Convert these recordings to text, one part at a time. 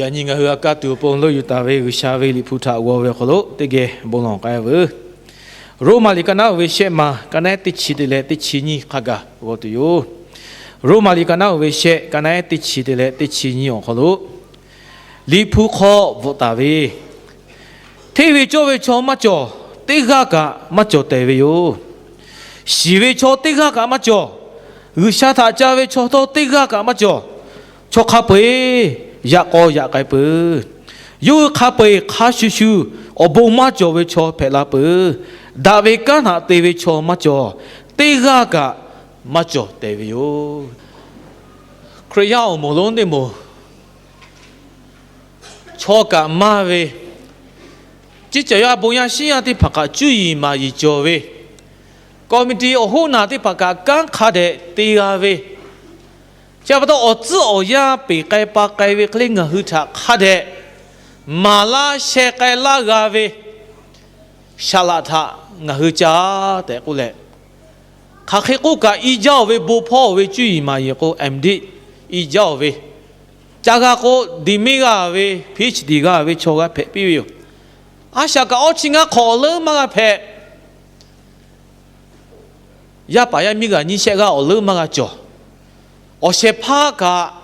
Yaꞈ nyi ngaˬ hui a kaˇ tuˬ awˬ pon leuˆ yuˬ taˍ ve G'uiˬsha ve Liꞈ hpu htaꞈ g'aw ve awˬ hk'aw lo teˇ geh bon lawˬ k'ai veuˬ. Roˉmaꞈ liꞈ ka naˉ uiˍ ve shehˆ ma, ka naˉ ehˉ teˇ chi te leh teˇ chi nyiˇ hk'a gaˬ g'aw tuˬ yoˬ. Roˉmaꞈ liꞈ ka naˉ uiˍ ve shehˆ, ka naˉ ehˉ teˇ chi te leh teˇ chi nyiˇ awˬ hk'aw lo, Liꞈ hpu hk'aw bvuhꞈ taˍ ve, hteˇ ve cawˇ ve chaw maˇ cawˬ, teˇ g'aˇ kaꞈ maˇ cawˬ tehˬ ve yoˬ. Shiˍ ve chaw teˇ g'aˇ kaꞈ maˇ cawˬ. G'uiˬsha htaꞈ ca ve chaw htawˇ teˇ g'aˇ kaꞈ maˇ cawˬ. Chaw hk'a peu-eˬ yaꞈ k'aw yaꞈ k'ai peuˬ. Yawˇ hui hk'a peu-eˬ hk'a shuˍ shuˍ awˬ bon maˇ cawˬ ve chaw hpehꞈ la peuˬ. Daꞈ ve kanˉ htaꞈ te ve chaw maˇ cawˬ. Teˇ g'aˇ kaꞈ maˇ cawˬ tehˬ ve yoˬ. Hkriꞈ yaˇ awˬ moˍ lonˉ teˇ moˍ, chaw kaꞈ maˇ ve, ceˇ caˬ yaˇ bon yaˇ shinˉ yaˇ teˇ hpaˍ kaꞈ cuˇ yiˍ maˍ yiˍ cawˬ ve, committee awˬ hoˉ naˬ teˇ hpaˍ kaꞈ kanˉ hk'a dehꞈ te g'a ve, chi pa taw awˬ tcuhˉ awˬ yanˇ peˬ k'ai pa k'ai ve hk'e le ngaˬ hui htaꞈ hk'a dehꞈ maˍ laˇ sheh k'ai laˇ g'a ve saˍ laꞈ htaꞈ ngaˬ hui ca tehꞈ k'oˆ leh, hk'aˬ hk'e k'oˆ kaꞈ i jaˇ-oˬ ve bon hpawˇ-oˬ ve cuˇ yiˍ maˍ yiˍ k'o, M.Div i jaˇ-oˬ ve, ca g'a k'o, diˍ miˉ g'a ve, PhD g'a ve chaw g'a hpehꞈ piˇ ve yoˬ. A shaꞈ kaꞈ awˇ chi ngaˇ hk'awꞈ awˬ leuˉ maˇ g'a hpehꞈ. Yaˇ paˍ yaˇ miˇ g'aꞈ nyiˇ shehˆ g'aˇ awˬ leuˉ maˇ g'a cawˬ. Awˬ shehˍ hpaˇ kaꞈ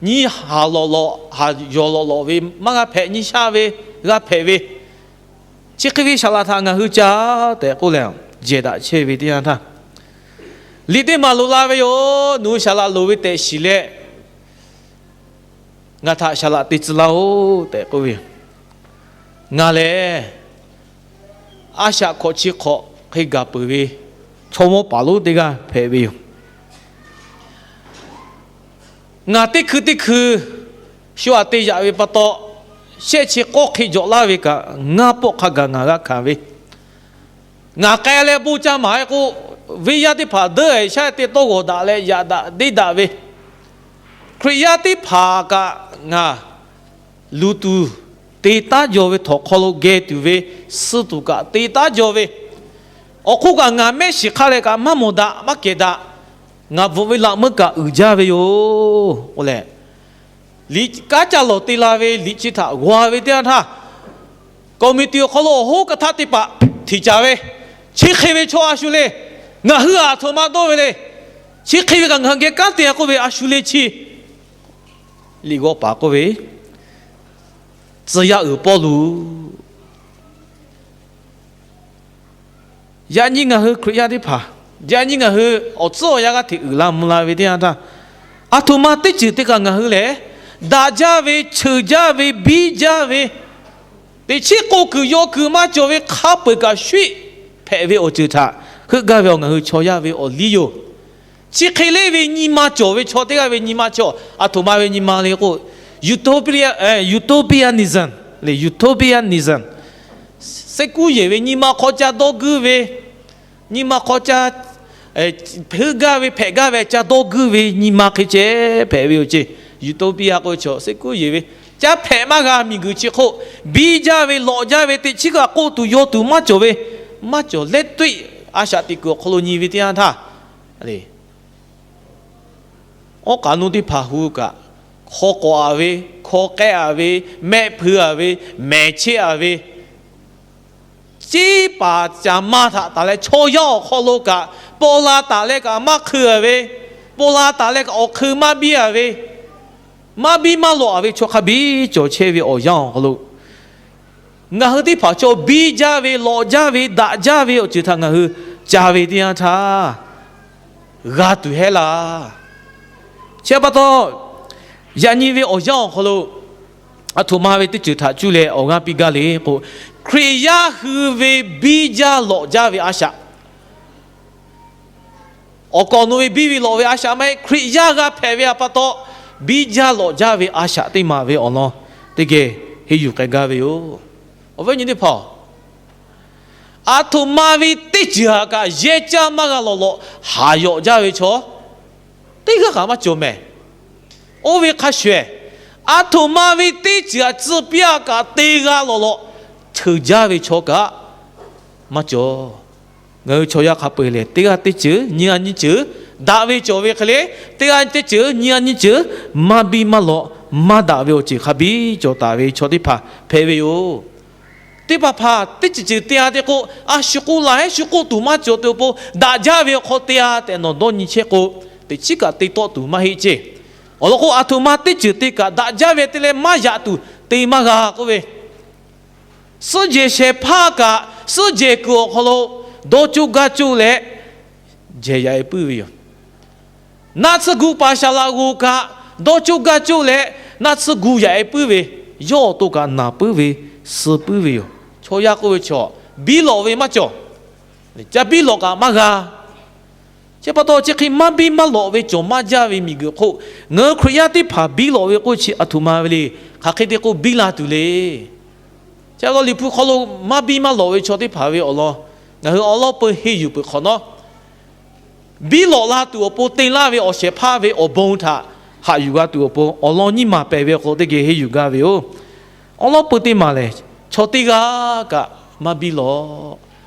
nyiˇ haˍ lawꞈ lawꞈ, haˍ yawˬ lawꞈ lawꞈ ve maˇ g'a hpehꞈ, nyiˇ shaˆ ve g'a hpehꞈ ve, chi hk'e ve saˍ laꞈ htaꞈ ngaˬ hui ca tehꞈ k'oˆ leh, jehˬ daꞈ chehˇ ve teˇ yanˇ htaˇ, liꞈ teˇ maˬ loꞈ la ve yoˬ. Nawˬ hui saˍ laꞈ loˍ ve tehꞈ shiˍ leh, ngaˬ htaꞈ saˍ laꞈ te tcuh laˇ-oˆ tehꞈ k'oˆ ve yoˬ. Ngaˬ lehˬ a shaꞈ hkawꞈ chi hk'awꞈ hk'e gaˬ peuˬ ve chaw mawˇ paˍ lonˉ teˇ g'aˇ hpehꞈ ve yoˬ. Ngaˬ teˇ hkui teˇ hkui shu aꞈ te yaꞈ ve pa taw, shehˆ chi k'awˇ hk'e jawꞈ laˇ ve kaꞈ, ngaˇ pawˆ hk'a gaˬ ngaˬ g'a hkanˍ ve, ngaˬ k'ai leh bon ca maˍ-e k'o, venˇ yaˇ teˇ hpaˍ deuˇ-e shaˉ te tawˇ g'awˬ daꞈ leh yaꞈ daꞈ deˇ daꞈ ve, Hkriꞈ yaˇ teˇ hpaˍ kaꞈ ngaˬ luˬ tuˬ te taˉ jaw ve, htawnˍ hk'aw lo geh tuˬ ve, suh tuˬ kaꞈ te taˉ jaw ve, awˬ hk'oˆ kaꞈ ngaˬ mehˆ shiˍ hk'a leh kaꞈ maˇ mawˬ daꞈ maˇ kehˬ daꞈ, ngaˬ bvuhꞈ ve laꞈ meuˇ kaꞈ uiˍ jaˇ ve yoˬ k'oˆ leh, liꞈ kanˉ ca lawˬ te la ve liꞈ chi htaꞈ g'aw ve teˇ yanˇ htaˇ, committee awˬ hk'aw lo awˬ hoˉ ka htaˇ teˇ hpaˍ htiꞈ caˍ ve, chi hk'e ve chaw a shu le. Ngaˬ hui aˬ htoꞈ ma dawˇ ve le. Chi hk'e ve kaꞈ ngaˬ hui geh kanˉ te k'oˆ ve a shu le chi. Liꞈ g'aw paˍ k'oˆ ve, tcuh yaˇ uiˍ Pawˇluꞈ. Yaꞈ nyi ngaˬ hui Hkriꞈ yaˇ teˇ hpaˍ, yaꞈ nyi ngaˬ hui awˬ tcuhˉ awˬ yanˇ g'aˇ hteꞈ uiˍ la mvuh la ve teˇ yanˇ htaˇ, aˬ htoꞈ ma teˇ ceuˬ teˇ kaꞈ ngaˬ hui lehˬ, daꞈ jaˇ ve, cheuˬ jaˇ ve, biˇ jaˇ ve, teꞈ chiˉ k'oˆ kuiˬ yaw kuiˬ maˇ cawˬ ve hk'a peu-eˬ kaꞈ shuiˆ hpehꞈ ve awˬ ceuˬ htaꞈ heuˆ gaˇ ve awˬ ngaˬ hui chaw yaˇ ve awˬ liˇ yoˬ. Chi hk'e le ve nyi ma cawˬ ve chaw teˇ g'aˇ ve nyi ma cawˬ, aˬ htoꞈ ma ve nyi ma le k'o, utopia, utopianism le, utopianism. Seˉ kuˉ yeˬ ve nyi ma hk'aw ca dawˇ guiˇ ve, nyi ma hk'aw ca heuˆ gaˇ ve hpehꞈ gaˇ ve ca dawˇ guiˇ ve nyi ma hk'e ceh hpehꞈ ve yoˬ ceˇ. Utopia k'o chaw seˉ kuˉ yeˬ ve, ca hpehꞈ maˇ g'a. Miˬguiˬ chi hk'oˆ biˇ jaˇ ve, lawꞈ jaˇ ve, teꞈ chiˉ kaꞈ k'oˆ tuˬ yaw tuˬ maˇ cawˬ ve, maˇ cawˬ leh tuiˆ a shaꞈ teꞈ kuiˬ awˬ hk'aw lo nyi ve teˇ yanˇ htaˇ, awˉ k'aꞈ nuˇ teˇ hpaˍ hu kaꞈ, hk'aw k'awꞈ-a ve, hkaw k'ehˆ-a ve, mehˆ hpui-a ve, mehˬ cheˆ-a ve, ceˇ paˍ caˍ ma htaꞈ taˍ leh chaw yaˇ awˬ hk'aw lo kaꞈ paw la taˍ leh kaꞈ maˇ hk'ui-a ve, paw la taˍ leh kaꞈ awˬ hk'ui maˇ biˇ-a ve, maˇ biˇ maˇ lawꞈ-a ve chaw hk'a biˇ cawˬ chehˇ ve awˬ yanˇ awˬ hk'aw lo, ngaˬ hui teˇ hpaˍ chaw biˇ jaˇ ve, lawꞈ jaˇ ve, daꞈ jaˇ ve awˬ ceuˬ htaꞈ ngaˬ hui ca ve teˇ yanˇ htaˇ, g'a tuˬ hehˉ laˇ. Chi pa taw, yaꞈ nyi ve awˬ yanˇ awˬ hk'aw lo aˬ htoꞈ ma ve teˇ ceuˬ htaꞈ cuˇ leh awˬ g'aˇ piˇ gaˇ le k'o, Hkriꞈ yaˇ hui ve biˇ jaˇ lawꞈ jaˇ ve a shaꞈ, awˬ kawꞈ nawˬ ve biˇ ve lawꞈ ve a shaꞈ maˇ heˆ. Hkriꞈ yaˇ g'a hpehꞈ ve pa taw, biˇ jaˇ lawꞈ jaˇ ve a shaꞈ teˇ maˬ ve awˬ lawn teˇ geh henˇ yuˬ k'ai gaˇ ve yoˬ. Awˬ viˉ awˬ nyi teˇ hpaˍ-oˬ, aˬ htoꞈ ma ve teˇ ceuˬ htaꞈ kaꞈ yehˇ caˇ maˇ g'a lawꞈ lawꞈ haˍ yawꞈ jaˇ ve chaw teˇ g'aˇ kaꞈ maˇ cawˬ mehˍ. Oˇ ve hk'a shuˍ, aˬ htoꞈ ma ve teˇ ceuˬ htaꞈ tcuh piˇ-a kaꞈ te g'a lawꞈ lawꞈ ceuˬ jaˇ ve chaw kaꞈ maˇ cawˬ. Ngaˬ hui chaw yaˇ hk'a peu-eˬ lehˬ, teˇ g'aˇ teˇ ceuˬ nyi g'aˇ nyiˇ ceuˬ daꞈ ve cawˬ ve hk'e le, teˇ g'aˇ teˇ ceuˬ nyi g'aˇ nyiˇ ceuˬ maˇ biˇ maˇ lawꞈ maˇ daꞈ ve awˬ ceuˬ hk'a biˇ cawˬ taˍ ve chaw teˇ hpaˍ hpehꞈ ve yoˬ. Teˇ hpaˍ hpaˍ teˇ ceuˬ ceuˬ te-a te k'o, a shu k'oˆ laˬ heˉ shu k'oˆ tuˬ maˇ cawˬ te awˬ pon, daꞈ jaˇ ve awˬ hk'aw te-a tehꞈ nawˬ dawˇ nyi chehˇ k'o, teꞈ chiˉ kaꞈ te tawˆ tuˬ maˇ heˆ ceˇ. Awˬ lawn k'o, aˬ htoꞈ ma teˇ ceuˬ te kaꞈ daꞈ jaˇ ve te leh maˇ yaꞈ tuˬ te maˇ g'a k'oˆ ve, suhˉ jehˬ shehˍ hpaˇ kaꞈ, suhˉ jehˬ kuiˬ awˬ hk'aw lo dawˇ coˇ gaˇ coˇ leh jehˬ yaꞈ-e puiˉ ve yoˬ. Naˆ tsuhˇ gu paˍ shaˍ laꞈ g'oˍ kaꞈ, dawˇ coˇ gaˇ coˇ leh naˆ tsuhˇ gu yaꞈ-e puiˉ ve, yawˇ awˬ to kaꞈ naˬ puiˉ ve, suh puiˉ ve yoˬ. Chaw yaˇ k'oˆ ve chaw, biˇ lawꞈ ve maˇ cawˬ. Ca biˇ lawꞈ kaꞈ maˇ g'a. Chi pa taw chi hk'e maˇ biˇ maˇ lawꞈ ve cawˬ maˇ jaˇ ve miˬguiˬ hk'oˆ, ngaˬ hui Hkriꞈ yaˇ teˇ hpaˍ biˇ lawꞈ ve k'oˆ chi aˬ htoꞈ ma ve le. Hk'aˬ hk'e te k'o biˇ la tuˬ le. Chi pa taw Liꞈ hpu hk'aw lo maˇ biˇ maˇ lawꞈ ve chaw teˇ hpaˍ ve awˬ lawn, ngaˬ hui awˉ lawˉ peu henˇ yuˬ peuˬ hk'awꞈ nawˉ, biˇ lawꞈ la tuˬ awˬ pon te laˇ ve awˬ shehˍ hpaˇ ve awˬ bon htaꞈ haꞈ yuˬ g'a tuˬ awˬ pon awˬ lawn nyiˇ maˬ pehˬ ve awˬ hk'aw lo teˇ geh henˇ yuˬ gaˇ ve yoˬ. Awˉ lawˉ peu teˇ maˬ lehˬ, chaw teˇ g'aˇ kaꞈ maˇ biˇ lawꞈ.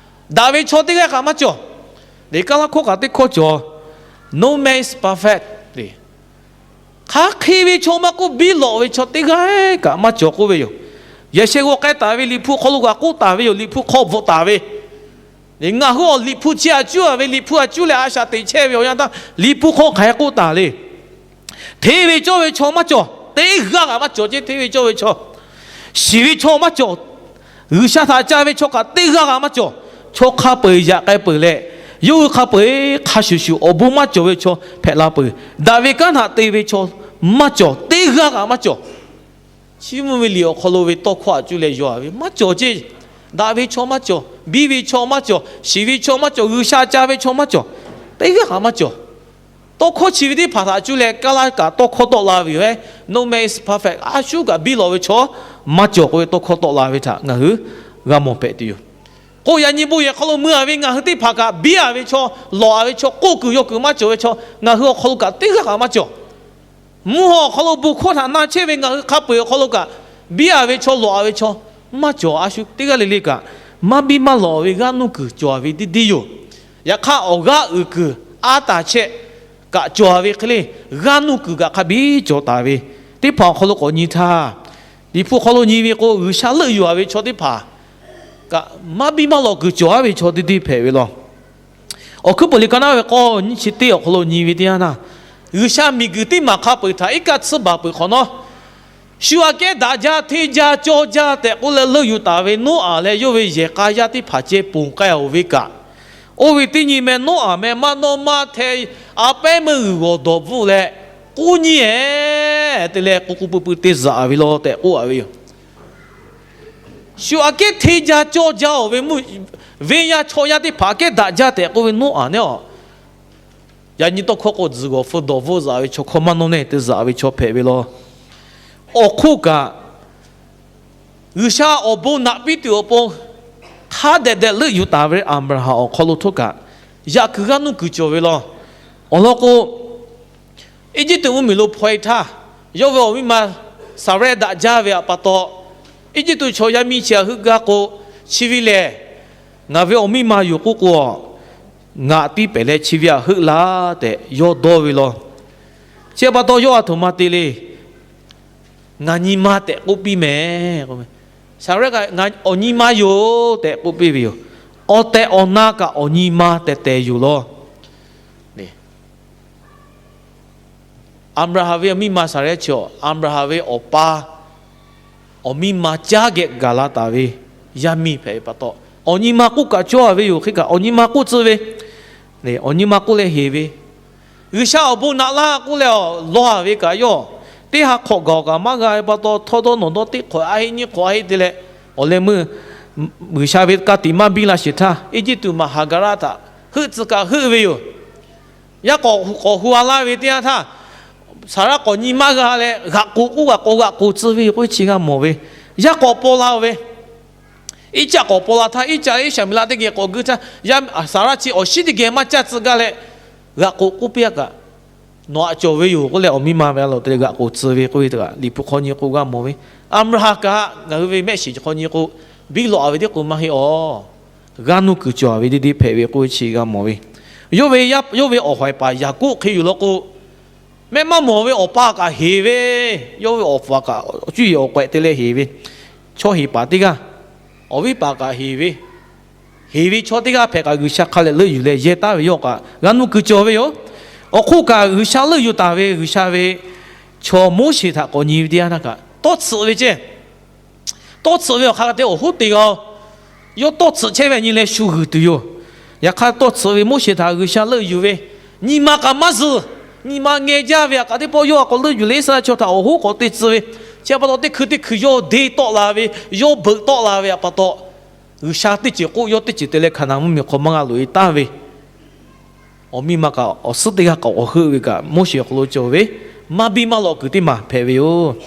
Daꞈ ve chaw teˇ g'aˇ kaꞈ maˇ cawˬ. Liꞈ kaˇ laˇ hkawˇ kaꞈ teˇ hkawˇ cawˬ, no man is perfect. Hk'aˬ hk'e ve chaw maˇ k'oˆ, biˇ lawꞈ ve chaw teˇ g'aˇ kaꞈ maˇ cawˬ k'oˆ ve yoˬ. Yaꞈ sheh g'aw k'ai taˍ ve Liꞈ hpu hk'aw lo kaꞈ k'oˆ taˍ ve yoˬ. Liꞈ hpu hk'aw bvuhꞈ taˍ ve, ngaˬ hui awˬ Liꞈ hpu chi a cuˉ a ve, Liꞈ hpu a cuˉ leh a shaꞈ teꞈ chehˇ ve awˬ yanˇ htaˇ, Liꞈ hpu hk'aw hk'aˬ hk'e k'oˆ taˍ le. Hteˇ ve cawˇ ve chaw maˇ cawˬ, teˇ g'aˇ kaꞈ maˇ cawˬ ceˇ. Hteˇ ve cawˇ ve chaw, shiˍ ve chaw maˇ cawˬ. G'uiˬsha htaꞈ ca ve chaw kaꞈ teˇ g'aˇ kaꞈ maˇ cawˬ. Chaw hk'a peu-eˬ yaꞈ k'ai peuˬ leh, yawˇ hui hk'a peu-eˬ hk'a shuˍ shuˍ awˬ bon maˇ cawˬ ve chaw hpehꞈ la peuˬ. Daꞈ ve kanˉ htaꞈ te ve chaw maˇ cawˬ, teˇ g'aˇ kaꞈ maˇ cawˬ. Chiˇ mvuh ve liꞈ awˬ hk'aw lo ve tawˇ hkawˇ a cuˉ leh yaw-a ve maˇ cawˬ ceˇ. Daꞈ ve chaw maˇ cawˬ, biˇ ve chaw maˇ cawˬ, shiˍ ve chaw maˇ cawˬ, G'uiˬsha ca ve chaw maˇ cawˬ, teˇ g'aˇ kaꞈ maˇ cawˬ. Tawˇ hkawˇ chi ve teˇ hpaˍ htaꞈ cuˇ leh kaˇ laˇ kaꞈ tawˇ hkawˇ tawˆ la ve yoˬ. No man is perfect. A shu kaꞈ biˇ lawꞈ ve chaw maˇ cawˬ k'oˆ ve tawˇ hkawˇ tawˆ la ve htaꞈ ngaˬ hui g'a mawˬ hpehꞈ tuˬ yoˬ. K'o yaꞈ nyi bon yehˬ hk'aw lo mui-a ve ngaˬ hui teˇ hpaˍ kaꞈ biˇ-a ve chaw, lawꞈ-a ve chaw, k'oˆ kuiˬ yaw kuiˬ maˇ cawˬ ve chaw ngaˬ hui awˬ hk'aw lo kaꞈ teˇ g'aˇ kaꞈ maˇ cawˬ. Mvuhˇ haw awˬ hk'aw lo bon hkawˇ htaꞈ na chehˇ ve ngaˬ hui hk'a peu-eˬ awˬ hk'aw lo kaꞈ biˇ-a ve chaw, lawꞈ-a ve chaw maˇ cawˬ. A shu teˇ g'aˇ le le kaꞈ maˇ biˇ maˇ lawꞈ ve g'aˇ nuˇ kuiˬ cawˬ-a ve teˇ deˇ yoˬ. Yaꞈ hk'aˇ awˬ g'aˇ uiˍ kuiˬ a taˍ chehˇ kaꞈ cawˬ-a ve hk'e le, g'aˇ nuˇ kuiˬ kaꞈ hk'a biˇ cawˬ taˍ ve teˇ hpaˍ awˬ hk'aw lo k'awꞈ nyi htaˇ, Liꞈ hpu hk'aw lo nyi ve k'o, G'uiˬsha leuˆ yuˬ-a ve chaw teˇ hpaˍ kaꞈ maˇ biˇ maˇ lawꞈ kuiˬ cawˬ-a ve chaw teˇ deˇ hpehꞈ ve law. Awˬ hkuiˉ peuˬ liꞈ ka naˉ ve k'awˇ nyiˇ chi teˇ awˬ hk'aw lo nyi ve teˇ yanˇ htaˇ, G'uiˬsha miˬguiˬ teˇ maˬ hk'a peu-eˬ htaꞈ iˉ kaˆ tsuhˇ baˬ peuˬ hk'awꞈ nawˉ, shu aꞈ kehˉ daꞈ jaˇ hteˇ jaˇ cawˇ jaˇ tehꞈ k'oˆ leh leuˆ yuˬ taˍ ve Noˉaꞈ leh yawˇ ve yehˬ k'a yaˇ teˇ hpaˍ ceh ponˬ k'ai-oˬ ve kaꞈ, oˇ ve teˇ nyi meh Noˉaꞈ meh maˇ nawˇ maˇ hteh a pehˉ meuˇ g'uiˬ g'awˬ dawˬ bvuhˆ leh k'uˉ nyiˇ-eˬ te leh k'u k'u pui pui te zaꞈ ve law tehꞈ k'oˆ-a ve yoˬ. Shu aꞈ kehˉ hteˇ jaˇ cawˇ jaˇ-oˬ ve, venˇ yaˇ chaw yaˇ teˇ hpaˍ aꞈ kehˉ daꞈ jaˇ tehꞈ k'oˆ ve Noˉaꞈ neˉ-aˬ, yaꞈ nyi tawˇ hkawˇ k'o tzuhˬ g'awˬ hpu dawˬ bvuhˆ zaꞈ ve chaw hkawˇ maˇ nawˇ neˇ te zaꞈ ve chaw hpehꞈ ve law. Awˬ hk'oˆ kaꞈ, G'uiˬsha awˬ bon naꞈ piˇ tuˬ awˬ pon hk'a dehꞈ dehꞈ leuˆ yuˬ taˍ ve Aˍbraˍhanˍ awˬ hk'aw lo htawˇ kaꞈ, yaꞈ kuiˬ g'aˇ nuˇ kuiˬ cawˬ ve law. Awˬ lawn k'o, Eˇjiˇtuꞈ mvuhˇmiˬ lo hpaw-e htaˇ, yawˇ ve awˬ miˇ ma Saˍrehˇ daꞈ jaˇ ve pa taw, Eˇjiˇtuꞈ chaw yaˇ miˇ chi htaꞈ heuˆ gaˇ k'o, chi ve lehˬ ngaˬ ve awˬ miˇ ma yoˬ k'oˆ k'o, ngaˬ tiˇ pehˍ leh chi ve htaꞈ heuˆ laˇ tehꞈ yawˇ dawˇ ve law. Chi pa taw yawˇ aˬ htoꞈ ma te le. Ngaˬ nyi ma tehꞈ k'oˆ piˇ mehˍ. Saˍrehˇ kaꞈ awˬ nyi ma yoˬ tehꞈ k'oˆ piˇ ve yoˬ. Awˬ tehˬ awˬ na kaꞈ awˬ nyi ma tehˬ tehˬ yoˬ law. Aˍbraˍhanˍ ve awˬ miˇ ma Saˍrehˇ chi, Aˍbraˍhanˍ ve awˬ pa awˬ miˇ ma caˉ geh gaˬ la taˍ ve yaˇ miˇ hpehꞈ ve pa taw, awˬ nyi ma k'oˆ kaꞈ cawˇ-a ve yoˬ. Hk'e kaꞈ awˬ nyi ma k'oˆ tcuh ve, awˬ nyi ma k'oˆ leh heˍ ve, G'uiˬsha awˬ bon naꞈ laˇ k'oˆ leh awˬ lawn-a ve kaꞈ yawˇ teˇ ha hk'awꞈ gaˬ-oˬ kaꞈ maˇ g'a ve pa taw, htawˇ dawˇ nawˬ dawˇ teˇ hk'awꞈ a heˆ nyiˇ hk'awꞈ a heˆ te leh, awˬ leh meuˇ G'uiˬsha ve ka tiꞈ maˇ biˇ la sheˍ htaˇ, Eˇjiˇtuꞈ maˬ Haˍgaˍraˆ htaꞈ heuˆ tcuh kaꞈ heuˆ ve yoˬ. Yaˇ k'awꞈ k'awꞈ hu-a laˇ ve teˇ yanˇ htaˇ, Saˍrehˇ k'awꞈ nyi maˇ g'a leh g'aꞈ k'oˍ k'oˆ g'aꞈ k'oˍ g'aꞈ k'oˍ tcuh ve k'oˆ ve chi g'a mawˬ ve, yaˇ k'awꞈ paw la-oˬ ve, Iˉcaˆ k'awꞈ paw la htaˇ, Iˉcaˆ leh Iˉsaˍmeˍlaˆ teˇ geh k'awꞈ guˇ htaˇ, Saˍrehˇ chi awˬ shiˉ teˇ geh maˇ caˇ tcuh gaˇ leh g'aꞈ k'oˍ k'oˆ piˇ-a kaꞈ, nawˬ aꞈ cawˬ ve yoˬ k'oˆ leh awˬ miˇ ma ve a lawˬ te leh g'aꞈ k'oˍ tcuh ve k'oˆ ve teˇ g'aˇ Liꞈ hpu hk'aw nyi k'o g'a mawˬ ve. Aˍbraˍhanˍ kaꞈ ngaˬ hui ve mehˆ shiˍ hk'aw nyi k'o, biˇ lawꞈ-a ve teˇ k'o maˇ heˆ-aˬ. G'aˇ nuˇ kuiˬ cawˬ-a ve teˇ deˇ hpehꞈ ve k'oˆ ve chi g'a mawˬ ve. Yawˇ ve awˬ hawˍ paˍ Yaˍkoˆ hk'e yoˬ law k'o, Mehˆ maˇ mawˬ ve awˬ pa kaꞈ heˍ ve, yawˇ ve awˬ pa kaꞈ cuˇ yiˍ awˬ k'awehꞈ te leh heˍ ve, chaw heˍ paˍ teˇ g'aˇ, awˬ viˉ paˍ kaꞈ heˍ ve, heˍ ve chaw teˇ g'aˇ hpehꞈ kaꞈ G'uiˬsha hk'a lehˬ leuˆ yuˬ leh yehˇ taˍ ve yawˇ kaꞈ g'a nuˇ kuiˬ cawˬ ve yoˬ. Awˬ hk'oˆ kaꞈ G'uiˬsha leuˆ yuˬ taˍ ve G'uiˬsha ve chaw Moˉseˍ htaꞈ k'awꞈ nyi ve teˇ yanˇ htaˇ kaꞈ tawˇ tsuhꞈ ve ceˇ. Tawˇ tsuhꞈ ve awˬ hk'aˇ te awˬ hoˉ te g'a-o. Yawˇ tawˇ tsuhꞈ chehˇ ve nyi leh shu g'uiˬ tuˬ yoˬ. Yaꞈ hk'aˇ tawˇ tsuhꞈ ve Moˉseˍ htaꞈ G'uiˬsha leuˆ yuˬ ve, nyi ma kaꞈ maˇ zuhˬ. Nyi ma ngeh jaˇ ve htaꞈ kaꞈ teˇ pawˆ yawˇ a k'awꞈ leuˆ yuˬ leh Iˉsaˍreˍlaˆ chaw htaꞈ awˬ hoˉ k'awꞈ te tcuh ve, chi pa taw teˇ hkui teˇ hkui yawˇ deˇ tawˆ la ve, yawˇ beuꞈ tawˆ la ve htaꞈ pa taw, G'uiˬsha teˇ ceuˬ k'oˆ yawˇ teˇ ceuˬ te leh Hkaˍnanˍ mvuhˇmiˬ hk'aw maˇ g'a loꞈ e taˍ ve, awˬ miˇ ma kaꞈ awˬ suhˉ teˇ g'aˇ k'awꞈ awˬ heuˆ ve kaꞈ Moˉseˍ awˬ hk'aw lo cawˬ ve, maˇ biˇ maˇ lawꞈ kuiˬ teˇ maˬ hpehꞈ ve yoˬ.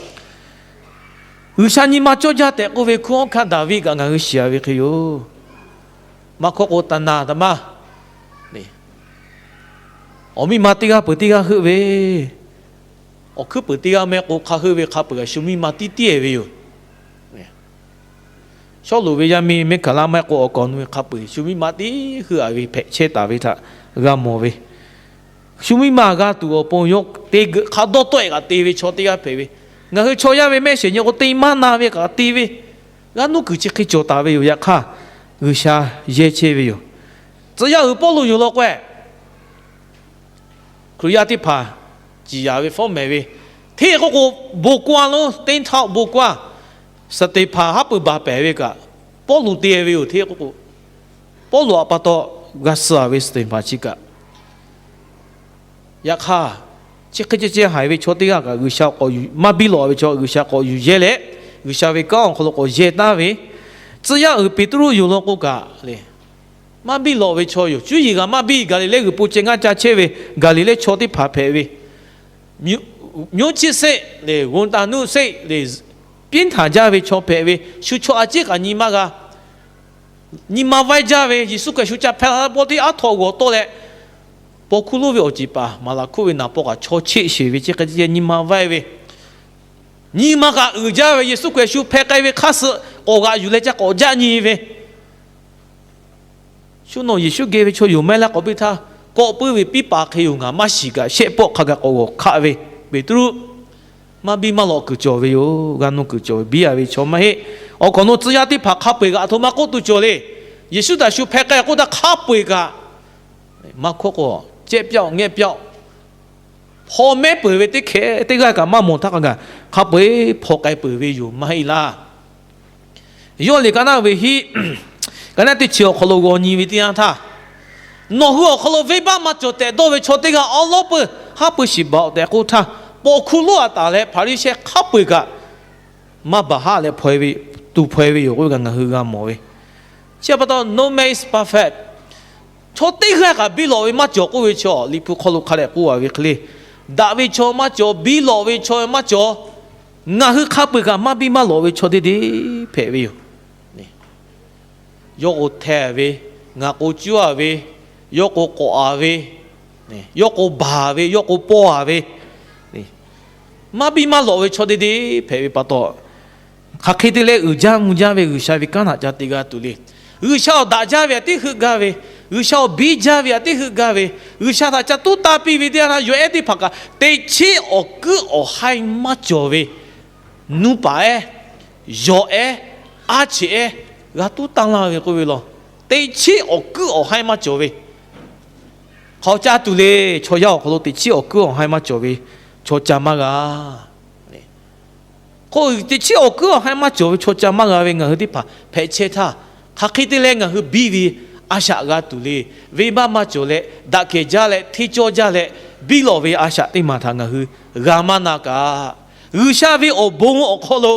G'uiˬsha nyi ma cawˇ jaˇ tehꞈ k'oˆ ve hkunˉ hawˉ hkanˇ Daˍviˆ kaꞈ ngaˬ hui shiˍ a ve hk'e yoˬ. Maˇ hkawˇ k'o, taˍ naˍ taˍ maˇ, awˬ miˇ ma teˇ g'aˇ peuˬ teˇ g'aˇ heuˆ ve, awˬ hkuiˉ peuˬ teˇ g'aˇ mehˆ k'o hk'a heuˆ ve hk'a peuˬ kaꞈ shu miˇ ma tiˉ tiˉ e ve yoˬ. Sawˉluꞈ ve yaˇ miˇ Mehˇhkaˍlaˆ mehˆ k'o awˬ kawꞈ nu ve hk'a peu-eˬ shu miˇ ma tiˉ heuˆ a ve hpehꞈ chehˇ taˍ ve htaꞈ g'a mawˬ ve. Shu miˇ ma g'a tuˬ awˬ pon yawˇ te geuꞈ hk'a dawˇ tawˆ e kaꞈ te ve chaw teˇ g'aˇ hpehꞈ ve. Ngaˬ hui chaw yaˇ ve mehˆ shehˍ nyi k'o te maˇ na ve kaꞈ te ve, g'a nuˇ kuiˬ chi hk'e cawˬ taˍ ve yoˬ. Yaꞈ hk'aˇ, G'uiˬsha yehˇ chehˇ ve yoˬ. Tcuh yaˇ uiˍ Pawˇluꞈ yoˬ law k'o, Hkriꞈ yaˇ teˇ hpaˍ ciˍ yanˍ ve fawˉ mehˍ ve, hteˇ k'oˆ k'o, bon kawˇ lonˉ teˇ htaˇ bon kawˇ, Steˍhpanˍ haˉ pui baˬ pehˍ ve kaꞈ, Pawˇluꞈ te ve yoˬ. Hteˇ k'oˆ k'o, Pawˇluꞈ htaꞈ pa taw g'a suh a ve Steˍhpanˍ chi kaꞈ, yaꞈ hk'aˇ, chi hk'e ceh ceh haiˬ ve chaw teˇ g'aˇ kaꞈ G'uiˬsha k'awꞈ yuˬ, maˇ biˇ lawꞈ ve chaw G'uiˬsha k'awꞈ yuˬ yehˇ leh, G'uiˬsha ve kanˉ awˬ hk'aw lo k'awꞈ yehˇ taˍ ve, tcuh yaˇ uiˍ Peˍtruˆ yoˬ law k'o kaꞈ le, maˇ biˇ lawꞈ ve chaw yoˬ. Cuˇ yiˍ g'aꞈ maˇ biˇ, Gaˍliˍlehˇ g'uiˬ po ceh ngaˇ ca chehˇ ve Gaˍliˍlehˇ chaw teˇ hpaˍ hpehꞈ ve, nyoˇ chiˆ seˆ le, g'onˍ taˍ nuˆ seˆ le, piˉ htaˍ jaˇ ve chaw hpehꞈ ve, shu chaw a ciˉ kaꞈ nyi maˇ g'a. Nyi ma vaiˇ jaˇ ve, Yeˍsuˆ Hkriꞈ shu ca hpehˇ la pawˆ teˇ aˉ htaw g'awˬ tawˆ leh, paw hkuˇ lonˉ ve awˬ ceˬ paˍ Maˍlaˍhkoˆ ve naˍ paw kaꞈ chaw cheˆ sheˍ ve chi hk'e te nyi ma vaiˇ ve, nyi ma kaꞈ uiˍ jaˇ ve, Yeˍsuˆ Hkriꞈ shu hpeh k'ai ve hk'aˇ suh k'awꞈ g'aꞈ yuˬ leh ca k'awꞈ jaˆ nyi ve, shu nawˬ Yeˍsuˆ geh ve chaw yoˬ maˇ heˆ laˇ k'awꞈ piˇ htaˇ, kawˆ puiˉ ve piˉ paˍ hk'e yoˬ, ngaˬ maˇ shiˍ kaꞈ shehˆ pawˆ hk'a gaˬ k'awꞈ g'awˬ hkaˆ ve, Peˍtruˆ maˇ biˇ maˇ lawꞈ kuiˬ cawˬ ve yoˬ. G'a nuˇ kuiˬ cawˬ ve, biˇ a ve chaw maˇ heˆ. Awˬ hk'awꞈ nawˬ tcuh yaˇ teˇ hpaˍ hk'a peu-eˬ kaꞈ aˬ htoꞈ ma k'oˆ tuˬ cawˬ le. Yeˍsuˆ htaꞈ shu hpeh k'ai k'oˆ htaˇ hk'a peu-eˬ kaꞈ, maˇ hkawˇ k'o, cehˇ pyaˆ ngehˇ pyaˆ hpaw mehˉ peuˬ ve teˇ hkeh teˇ g'aˇ kaꞈ maˇ mawˬ htaˇ k'a gaˬ hk'a peu-eˬ hpaw k'ai peuˬ ve yoˬ maˇ heˆ laˇ. Yawˇ liꞈ ka naˆ ve hiˆ, ka naˆ teˇ chi awˬ hk'aw lo g'aw nyi ve teˇ yanˇ htaˇ, nawˬ hui awˬ hk'aw lo venˇbaˆ maˇ cawˬ tehꞈ dawˇ ve chaw teˇ g'aˇ awˉ lawˉ peuˬ haˉ pui shiˍ baˬ-oꞈ tehꞈ k'oˆ htaˇ, paw hkuˇ lonˉ a taˍ leh Hpaˍriˍsehˇ hk'a peu-eˬ kaꞈ maˇ baˬ haˆ leh hpaw e ve, tuˬ hpaw e ve yoˬ k'oˆ ve kaꞈ ngaˬ hui g'a mawˬ ve. Chi pa taw no man is perfect. Chaw teˇ g'aˇ kaꞈ biˇ lawꞈ ve maˇ cawˬ k'oˆ ve chaw, Liꞈ hpu hk'aw lo hk'a dehꞈ k'oˆ a ve hk'e le, daꞈ ve chaw maˇ cawˬ, biˇ lawꞈ ve chaw maˇ cawˬ, ngaˬ hui hk'a peu-eˬ kaꞈ maˇ biˇ maˇ lawꞈ ve chaw deˇ deˇ hpehꞈ ve yoˬ. Yawˇ k'o hteh ve, ngaˬ k'o cuˉ a ve, yawˇ k'o k'awꞈ a ve, yawˇ k'o baˬ ve, yawˇ k'o paw a ve, maˇ biˇ maˇ lawꞈ ve chaw deˇ deˇ hpehꞈ ve pa taw, hk'aˬ hk'e te leh uiˍ jaˇ mvuh jaˇ ve G'uiˬsha ve kanˉ htaꞈ ca te g'a tuˬ le. G'uiˬsha awˬ daꞈ jaˇ ve htaꞈ tiˉ heuˆ gaˇ ve, G'uiˬsha awˬ biˇ jaˇ ve htaꞈ tiˉ heuˆ gaˇ ve, G'uiˬsha htaꞈ ca tuˉ taˇ piˇ ve teˇ yanˇ htaˇ yawˬ ehˉ teˇ hpaˍ kaꞈ teꞈ chiˉ awˬ kuiˉ awˬ haiˇ maˇ cawˬ ve, nuˇ paˍ ehˉ, yawˬ ehˉ, aˉ cheꞈ ehˉ, g'a tuˉ tanˇ laˇ ve k'oˆ ve law. Teꞈ chiˉ awˬ kuiˉ awˬ haiˇ maˇ cawˬ ve, hk'aw caˇ tuˬ le. Chaw yaˇ awˬ hk'aw lo teꞈ chiˉ awˬ kuiˉ awˬ haiˇ maˇ cawˬ ve chaw ca maˇ g'a. K'o, teꞈ chiˉ awˬ kuiˉ awˬ haiˇ maˇ cawˬ ve chaw ca maˇ g'a ve ngaˬ hui teˇ hpaˍ hpehꞈ chehˇ htaˇ, hk'aˬ hk'e te leh ngaˬ hui biˇ ve a shaꞈ g'a tuˬ le. Venˇbaˆ maˇ cawˬ leh, daꞈ kehˬ jaˇ leh, hteˇ cawˇ jaˇ leh, biˇ lawꞈ ve a shaꞈ teˇ maˬ htaꞈ ngaˬ hui g'a maˇ na kaꞈ, G'uiˬsha ve awˬ bon awˬ hk'aw lo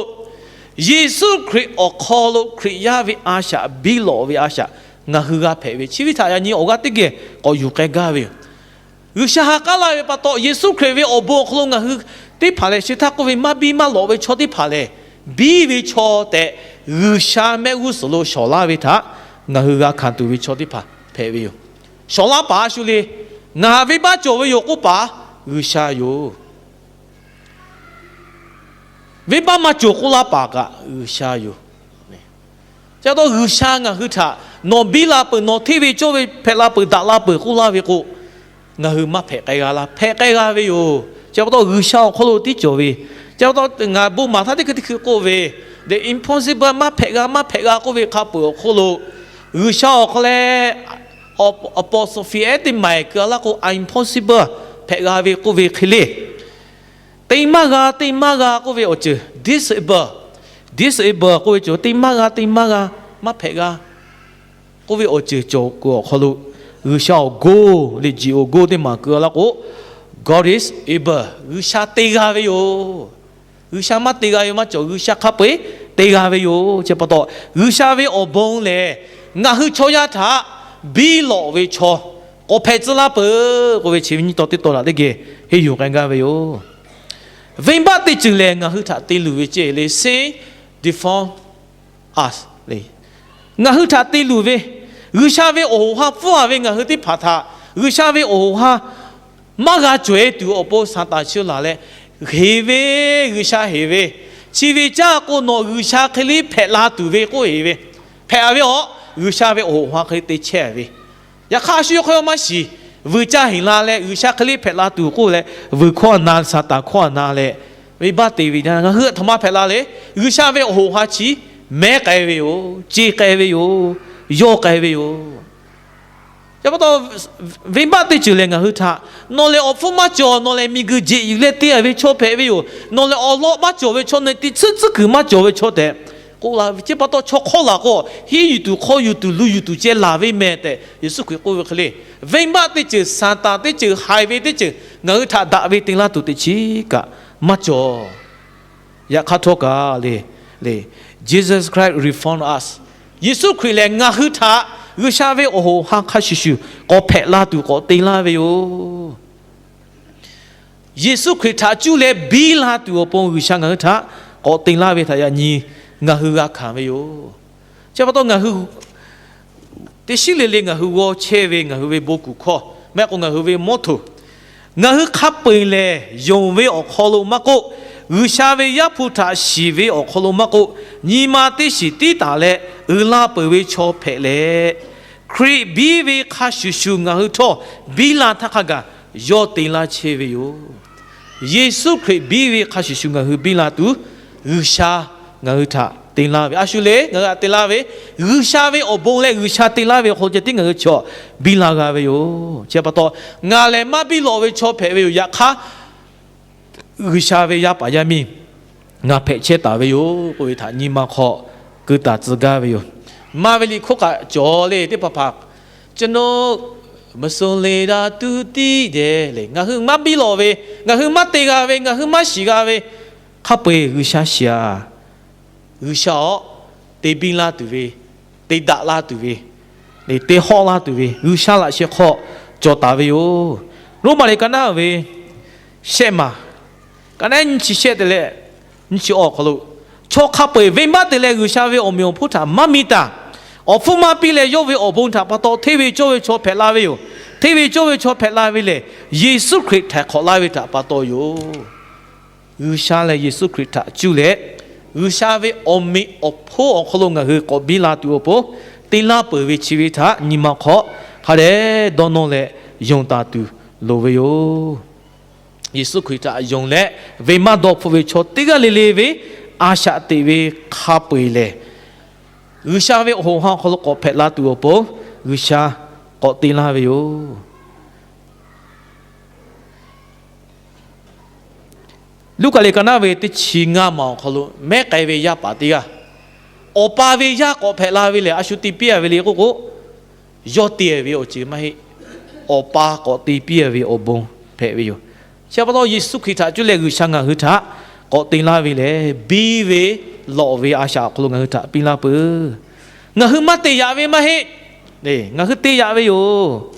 Yeˍsuˆ Hkriꞈ awˬ hk'aw lo Hkriꞈ yaˇ ve a shaꞈ, biˇ lawꞈ ve a shaꞈ ngaˬ hui g'a hpehꞈ ve, chi ve htaꞈ yaꞈ nyi awˬ g'aˇ teˇ geh k'awꞈ yuˬ k'ai gaˇ ve yoˬ. G'uiˬsha ha k'aˉ laˇ ve pa taw, Yeˍsuˆ Hkriꞈ ve awˬ bon awˬ hk'aw lo ngaˬ hui teˇ hpaˍ lehˬ, chi htaˇ k'oˆ ve maˇ biˇ maˇ lawꞈ ve chaw teˇ hpaˍ lehˬ, biˇ ve chaw tehꞈ G'uiˬsha mehˆ g'uˇ suhˍ lo shawˍ laˇ ve htaꞈ ngaˬ hui g'a hkanˍ tuˬ ve chaw teˇ hpaˍ hpehꞈ ve yoˬ. Shawˍ laˇ paˍ a shu le. Ngaˬ venˇbaˆ cawˬ ve yoˬ k'oˆ paˍ G'uiˬsha yoˬ. Venˇbaˆ maˇ cawˬ k'oˆ laˇ paˍ kaꞈ G'uiˬsha yoˬ. Chi pa taw G'uiˬsha ngaˬ hui htaꞈ nawˬ biˇ la peuˬ, nawˬ hteˇ ve cawˇ ve hpehꞈ la peuˬ, daꞈ la peuˬ k'oˆ laˇ ve k'o, ngaˬ hui maˇ hpehꞈ k'ai g'a laˇ. Hpehꞈ k'ai g'a ve yoˬ. Chi pa taw G'uiˬsha awˬ hk'aw lo tiˉ cawˬ ve, chi pa taw ngaˬ bon maˍ htaˇ teˇ hkui teˇ hkui k'oˆ ve, the impossible, maˇ hpehꞈ g'a, maˇ hpehꞈ g'a k'oˆ ve hk'a peuˬ awˬ hk'oˆ lo, G'uiˬsha awˬ hk'aw leh apostrophe s teˇ maˍ keu a laˇ k'o, impossible, hpehꞈ g'a ve k'oˆ ve hk'e le. Te maˇ g'a, te maˇ g'a k'oˆ ve awˬ ceuˬ, disable, disable k'oˆ ve cawˬ, te maˇ g'a, te maˇ g'a, maˇ hpehꞈ g'a k'oˆ ve awˬ ceuˬ cawˬ kuiˬ awˬ hk'aw lo, G'uiˬsha awˬ go, le ji awˬ go teˇ maˍ keu a laˇ k'o, God is able, G'uiˬsha te g'a ve yoˬ. G'uiˬsha maˇ te g'a ve maˇ cawˬ, G'uiˬsha hk'a peu-eˬ te g'a ve yoˬ. Chi pa taw G'uiˬsha ve awˬ bon lehˬ, ngaˬ hui chaw yaˇ htaꞈ biˇ lawꞈ ve chaw k'awꞈ hpehꞈ tcuh laˇ peuˬ k'oˆ ve, chi ve nyiˇ taw teˇ taw htaꞈ teˇ geh henˇ yuˬ k'ai gaˇ ve yoˬ. Venˇbaˆ teˇ ceuˬ lehˬ, ngaˬ hui htaꞈ te luˬ ve ceh le, sin deform us le. Ngaˬ hui htaꞈ te luˬ ve, G'uiˬsha ve awˬ hoꞈ ha pfuhˇ a ve ngaˬ hui teˇ hpaˍ htaꞈ G'uiˬsha ve awˬ hoꞈ ha maˇ g'a cawˬ-e tuˬ awˬ pon Saˍtanˍ chi laˬ leh, heˍ ve, G'uiˬsha heˍ ve, chi ve caˇ k'o nawˬ G'uiˬsha hk'e le hpehꞈ la tuˬ ve k'oˆ heˍ ve, hpehꞈ a ve awˬ, G'uiˬsha ve awˬ hoꞈ ha hk'e le te chehˇ a ve, yaꞈ hk'aˇ a shu yawˇ hk'aw yawˇ maˇ shiˍ, vuiˬ caˇ heˍ la leh G'uiˬsha hk'e le hpehꞈ la tuˬ k'oˆ leh, vuiˬ hkawˇ a na, Saˍtanˍ hkawˇ a na leh, venˇbaˆ te ve, ngaˬ hui a htoꞈ ma hpehꞈ la le. G'uiˬsha ve awˬ hoꞈ ha chi mehˉ k'ai ve yoˬ, ce k'ai ve yoˬ, yawˇ k'ai ve yoˬ. Chi pa taw, venˇbaˆ teˇ ceuˬ lehˬ ngaˬ hui htaꞈ, nawˬ lehˬ awˬ hpfuhˇ maˇ cawˬ, nawˬ lehˬ miˬguiˬ jeꞈ yuˬ leh te a ve chaw hpehꞈ ve yoˬ, nawˬ lehˬ awˬ lawn maˇ cawˬ ve chaw, nawˬ teˇ tcuhˉ tcuhˉ kuiˬ maˇ cawˬ ve chaw tehꞈ k'oˆ la ve. Chi pa taw chaw hk'awˇ laˬ k'o, henˇ yuˬ tuˬ, hk'aw yuˬ tuˬ, lu yuˬ tuˬ ceh laˬ ve mehˍ tehꞈ Yeˍsuˆ Hkriꞈ k'oˆ ve hk'e le. Venˇbaˆ teˇ ceuˬ, Saˍtanˍ teˇ ceuˬ, haiˬ ve teˇ ceuˬ ngaˬ hui htaꞈ daꞈ ve te laˇ tuˬ teˇ chiˉ kaꞈ maˇ cawˬ. Yaꞈ hk'aˇ htawˇ kaꞈ le, le, Jesus Christ reform us. Yeˍsuˆ Hkriꞈ lehˬ ngaˬ hui htaꞈ G'uiˬsha ve awˬ hoꞈ ha hk'a shuˍ shuˍ k'awꞈ hpehꞈ la tuˬ k'awꞈ te laˇ ve yoˬ. Yeˍsuˆ Hkriꞈ htaꞈ cuˇ leh biˇ la tuˬ awˬ pon G'uiˬsha ngaˬ hui htaꞈ k'awꞈ te laˇ ve htaꞈ yaꞈ nyi ngaˬ hui g'a hkanˍ ve yoˬ. Chi pa taw ngaˬ hui teˇ shiˉ le le ngaˬ hui g'aw chehˇ ve ngaˬ hui ve bon kuˬ hkawˇ, maˇ heˆ k'o ngaˬ hui ve mawˇ htoꞈ, ngaˬ hui hk'a peu-eˬ lehˬ yonˍ ve awˬ hk'aw lo maˇ k'oˆ, G'uiˬsha ve Yaˇ hpu htaꞈ shiˍ ve awˬ hk'aw lo maˇ k'oˆ, nyi ma teˇ shiˍ tiˉ taˍ leh uiˍ la peuˬ ve chaw hpehꞈ leh, Hkriꞈ biˇ ve hk'a shuˍ shuˍ ngaˬ hui htawˇ biˇ la htaˇ hk'a gaˬ yawˇ te laˇ chehˇ ve yoˬ. Yeˍsuˆ Hkriꞈ biˇ ve hk'a shuˍ shuˍ ngaˬ hui biˇ la tuˬ, G'uiˬsha ngaˬ hui htaꞈ te laˇ ve, a shu le ngaˬ hui htaꞈ te laˇ ve, G'uiˬsha ve awˬ bon leh G'uiˬsha te laˇ ve awˬ hk'aw lo ceh tiˉ ngaˬ hui chaw biˇ la g'a ve yoˬ. Chi pa taw, ngaˬ lehˬ maˇ biˇ lawꞈ ve chaw hpehꞈ ve yoˬ. Yaꞈ hk'aˇ, G'uiˬsha ve yaˇ paˍ yaˇ miˇ ngaˬ hpehꞈ chehˇ taˍ ve yoˬ k'oˆ ve htaꞈ nyi ma hk'aw keu taˍ tcuh gaˇ ve yoˬ. Maˇ ve liꞈ hk'oˆ kaꞈ cawˬ le teˇ hpaˍ hpaˍ, ကျွန်တော် မစွန့်လေးတာ သူတည်တယ် le, ngaˬ hui maˇ biˇ lawꞈ ve, ngaˬ hui maˇ te g'a ve, ngaˬ hui maˇ shiˍ g'a ve, hk'a peu-eˬ G'uiˬsha shiˍ a. G'uiˬsha awˬ te biˇ laˇ tuˬ ve, te daꞈ laˇ tuˬ ve, te hawˆ laˇ tuˬ ve G'uiˬsha laꞈ sheh hk'aw cawˬ taˍ ve yoˬ. Roˉmaꞈ liꞈ ka naˉ ve shehˆ maˬ, ka naˉ nyiˇ chi shehˆ te leh nyiˇ chi awˬ hk'aw lo, chaw hk'a peu-eˬ venˇbaˆ te leh G'uiˬsha ve awˬ meꞈ awˬ hponˇ htaꞈ maˇ mi taˍ, awˬ hpfuhˇ maˇ piˇ leh yawˇ ve awˬ bon htaꞈ pa taw hteˇ ve cawˇ ve chaw hpehꞈ la ve yoˬ. Hteˇ ve cawˇ ve chaw hpehꞈ la ve lehˬ, Yeˍsuˆ Hkriꞈ htaiˍ hk'awꞈ laˇ ve htaꞈ pa taw yoˬ. G'uiˬsha leh Yeˍsuˆ Hkriꞈ htaꞈ cuˇ leh, G'uiˬsha ve awˬ meꞈ awˬ hponˇ awˬ hk'aw lo ngaˬ hui k'awꞈ biˇ la tuˬ awˬ pon, te laˇ peuˬ ve chi ve htaꞈ nyi ma hk'aw hk'a dehꞈ dawˇ nawˇ leh yonˍ taˍ tuˬ loˍ ve yoˬ. Yeˍsuˆ Hkriꞈ htaꞈ yonˍ leh, venˇbaˆ dawˇ hpfuhˆ ve chaw teˇ g'aˇ le le ve a shaꞈ teꞈ ve hk'a peu-eˬ lehˬ, G'uiˬsha ve awˬ hoꞈ ha awˬ hk'aw lo k'awꞈ hpehꞈ la tuˬ awˬ pon, G'uiˬsha k'awꞈ te laˇ ve yoˬ. Luˉkaꞈ liꞈ ka naˉ ve teˇ chi ngaˇ maˬ awˬ hk'aw lo mehˉ k'ai ve yaˇ paˍ teˇ g'aˇ, awˬ pa ve yaˇ k'awꞈ hpehꞈ la ve lehˬ, a shu te piˇ a ve le k'oˆ k'o, yawˇ te ve awˬ ceuˬ maˇ heˆ. Awˬ pa k'awꞈ te piˇ a ve awˬ bon hpehꞈ ve yoˬ. Chi pa taw Yeˍsuˆ Hkriꞈ htaꞈ cuˇ leh G'uiˬsha ngaˬ hui htaꞈ k'awꞈ te laˇ ve lehˬ, biˇ ve lawꞈ ve a shaꞈ awˬ hk'aw lo ngaˬ hui htaꞈ piˇ laˇ peuˬ. Ngaˬ hui maˇ te yaꞈ ve maˇ heˆ. Ngaˬ hui te yaꞈ ve yoˬ.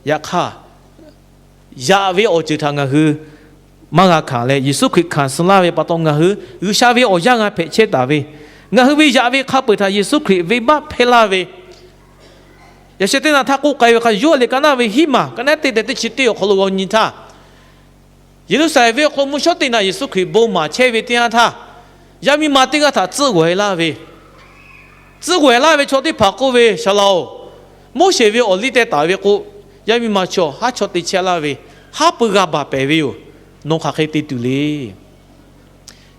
Yaꞈ hk'aˇ, yaꞈ ve awˬ ceuˬ htaꞈ ngaˬ hui maˇ g'a hkanˍ leh, Yeˍsuˆ Hkriꞈ hkanˍ suh laˇ ve pa taw ngaˬ hui G'uiˬsha ve awˬ yanˇ g'a hpehꞈ chehˇ taˍ ve, ngaˬ hui ve yaꞈ ve hk'a peu-eˬ htaꞈ Yeˍsuˆ Hkriꞈ venˇbaˆ hpehˇ laˇ ve, yaꞈ sheh teˇ naꞈ htaˇ k'oˆ k'ai ve hk'a, Yoˇhanˬ liꞈ ka naˉ ve hiˉ maˬ, ka naˉ teˇ tehꞈ teˇ chi teˇ awˬ hk'aw lo g'aw nyi htaˇ, Yeˍruˆsaˍlehnˍ venˇ awˬ hk'aw lo mvuhˇ shawˉ teꞈ naꞈ Yeˍsuˆ Hkriꞈ bon maˍ chehˇ ve teˇ yanˇ htaˇ, yaˇ miˇ ma teˇ g'aˇ htaꞈ tcuhˆ g'awˬ e laˇ ve, tcuhˆ g'awˬ e laˇ ve chaw teˇ hpaˍ k'oˆ ve, Saˍ laꞈ-oˬ, Moˉseˍ ve awˬ liˇ teh taˍ ve k'o, yaˇ miˇ ma chaw haˉ chaw te chehˇ laˇ ve, haˉ pui g'a baˬ pehˍ ve yoˬ. Nawˬ hk'aˬ hk'e te tuˬ le.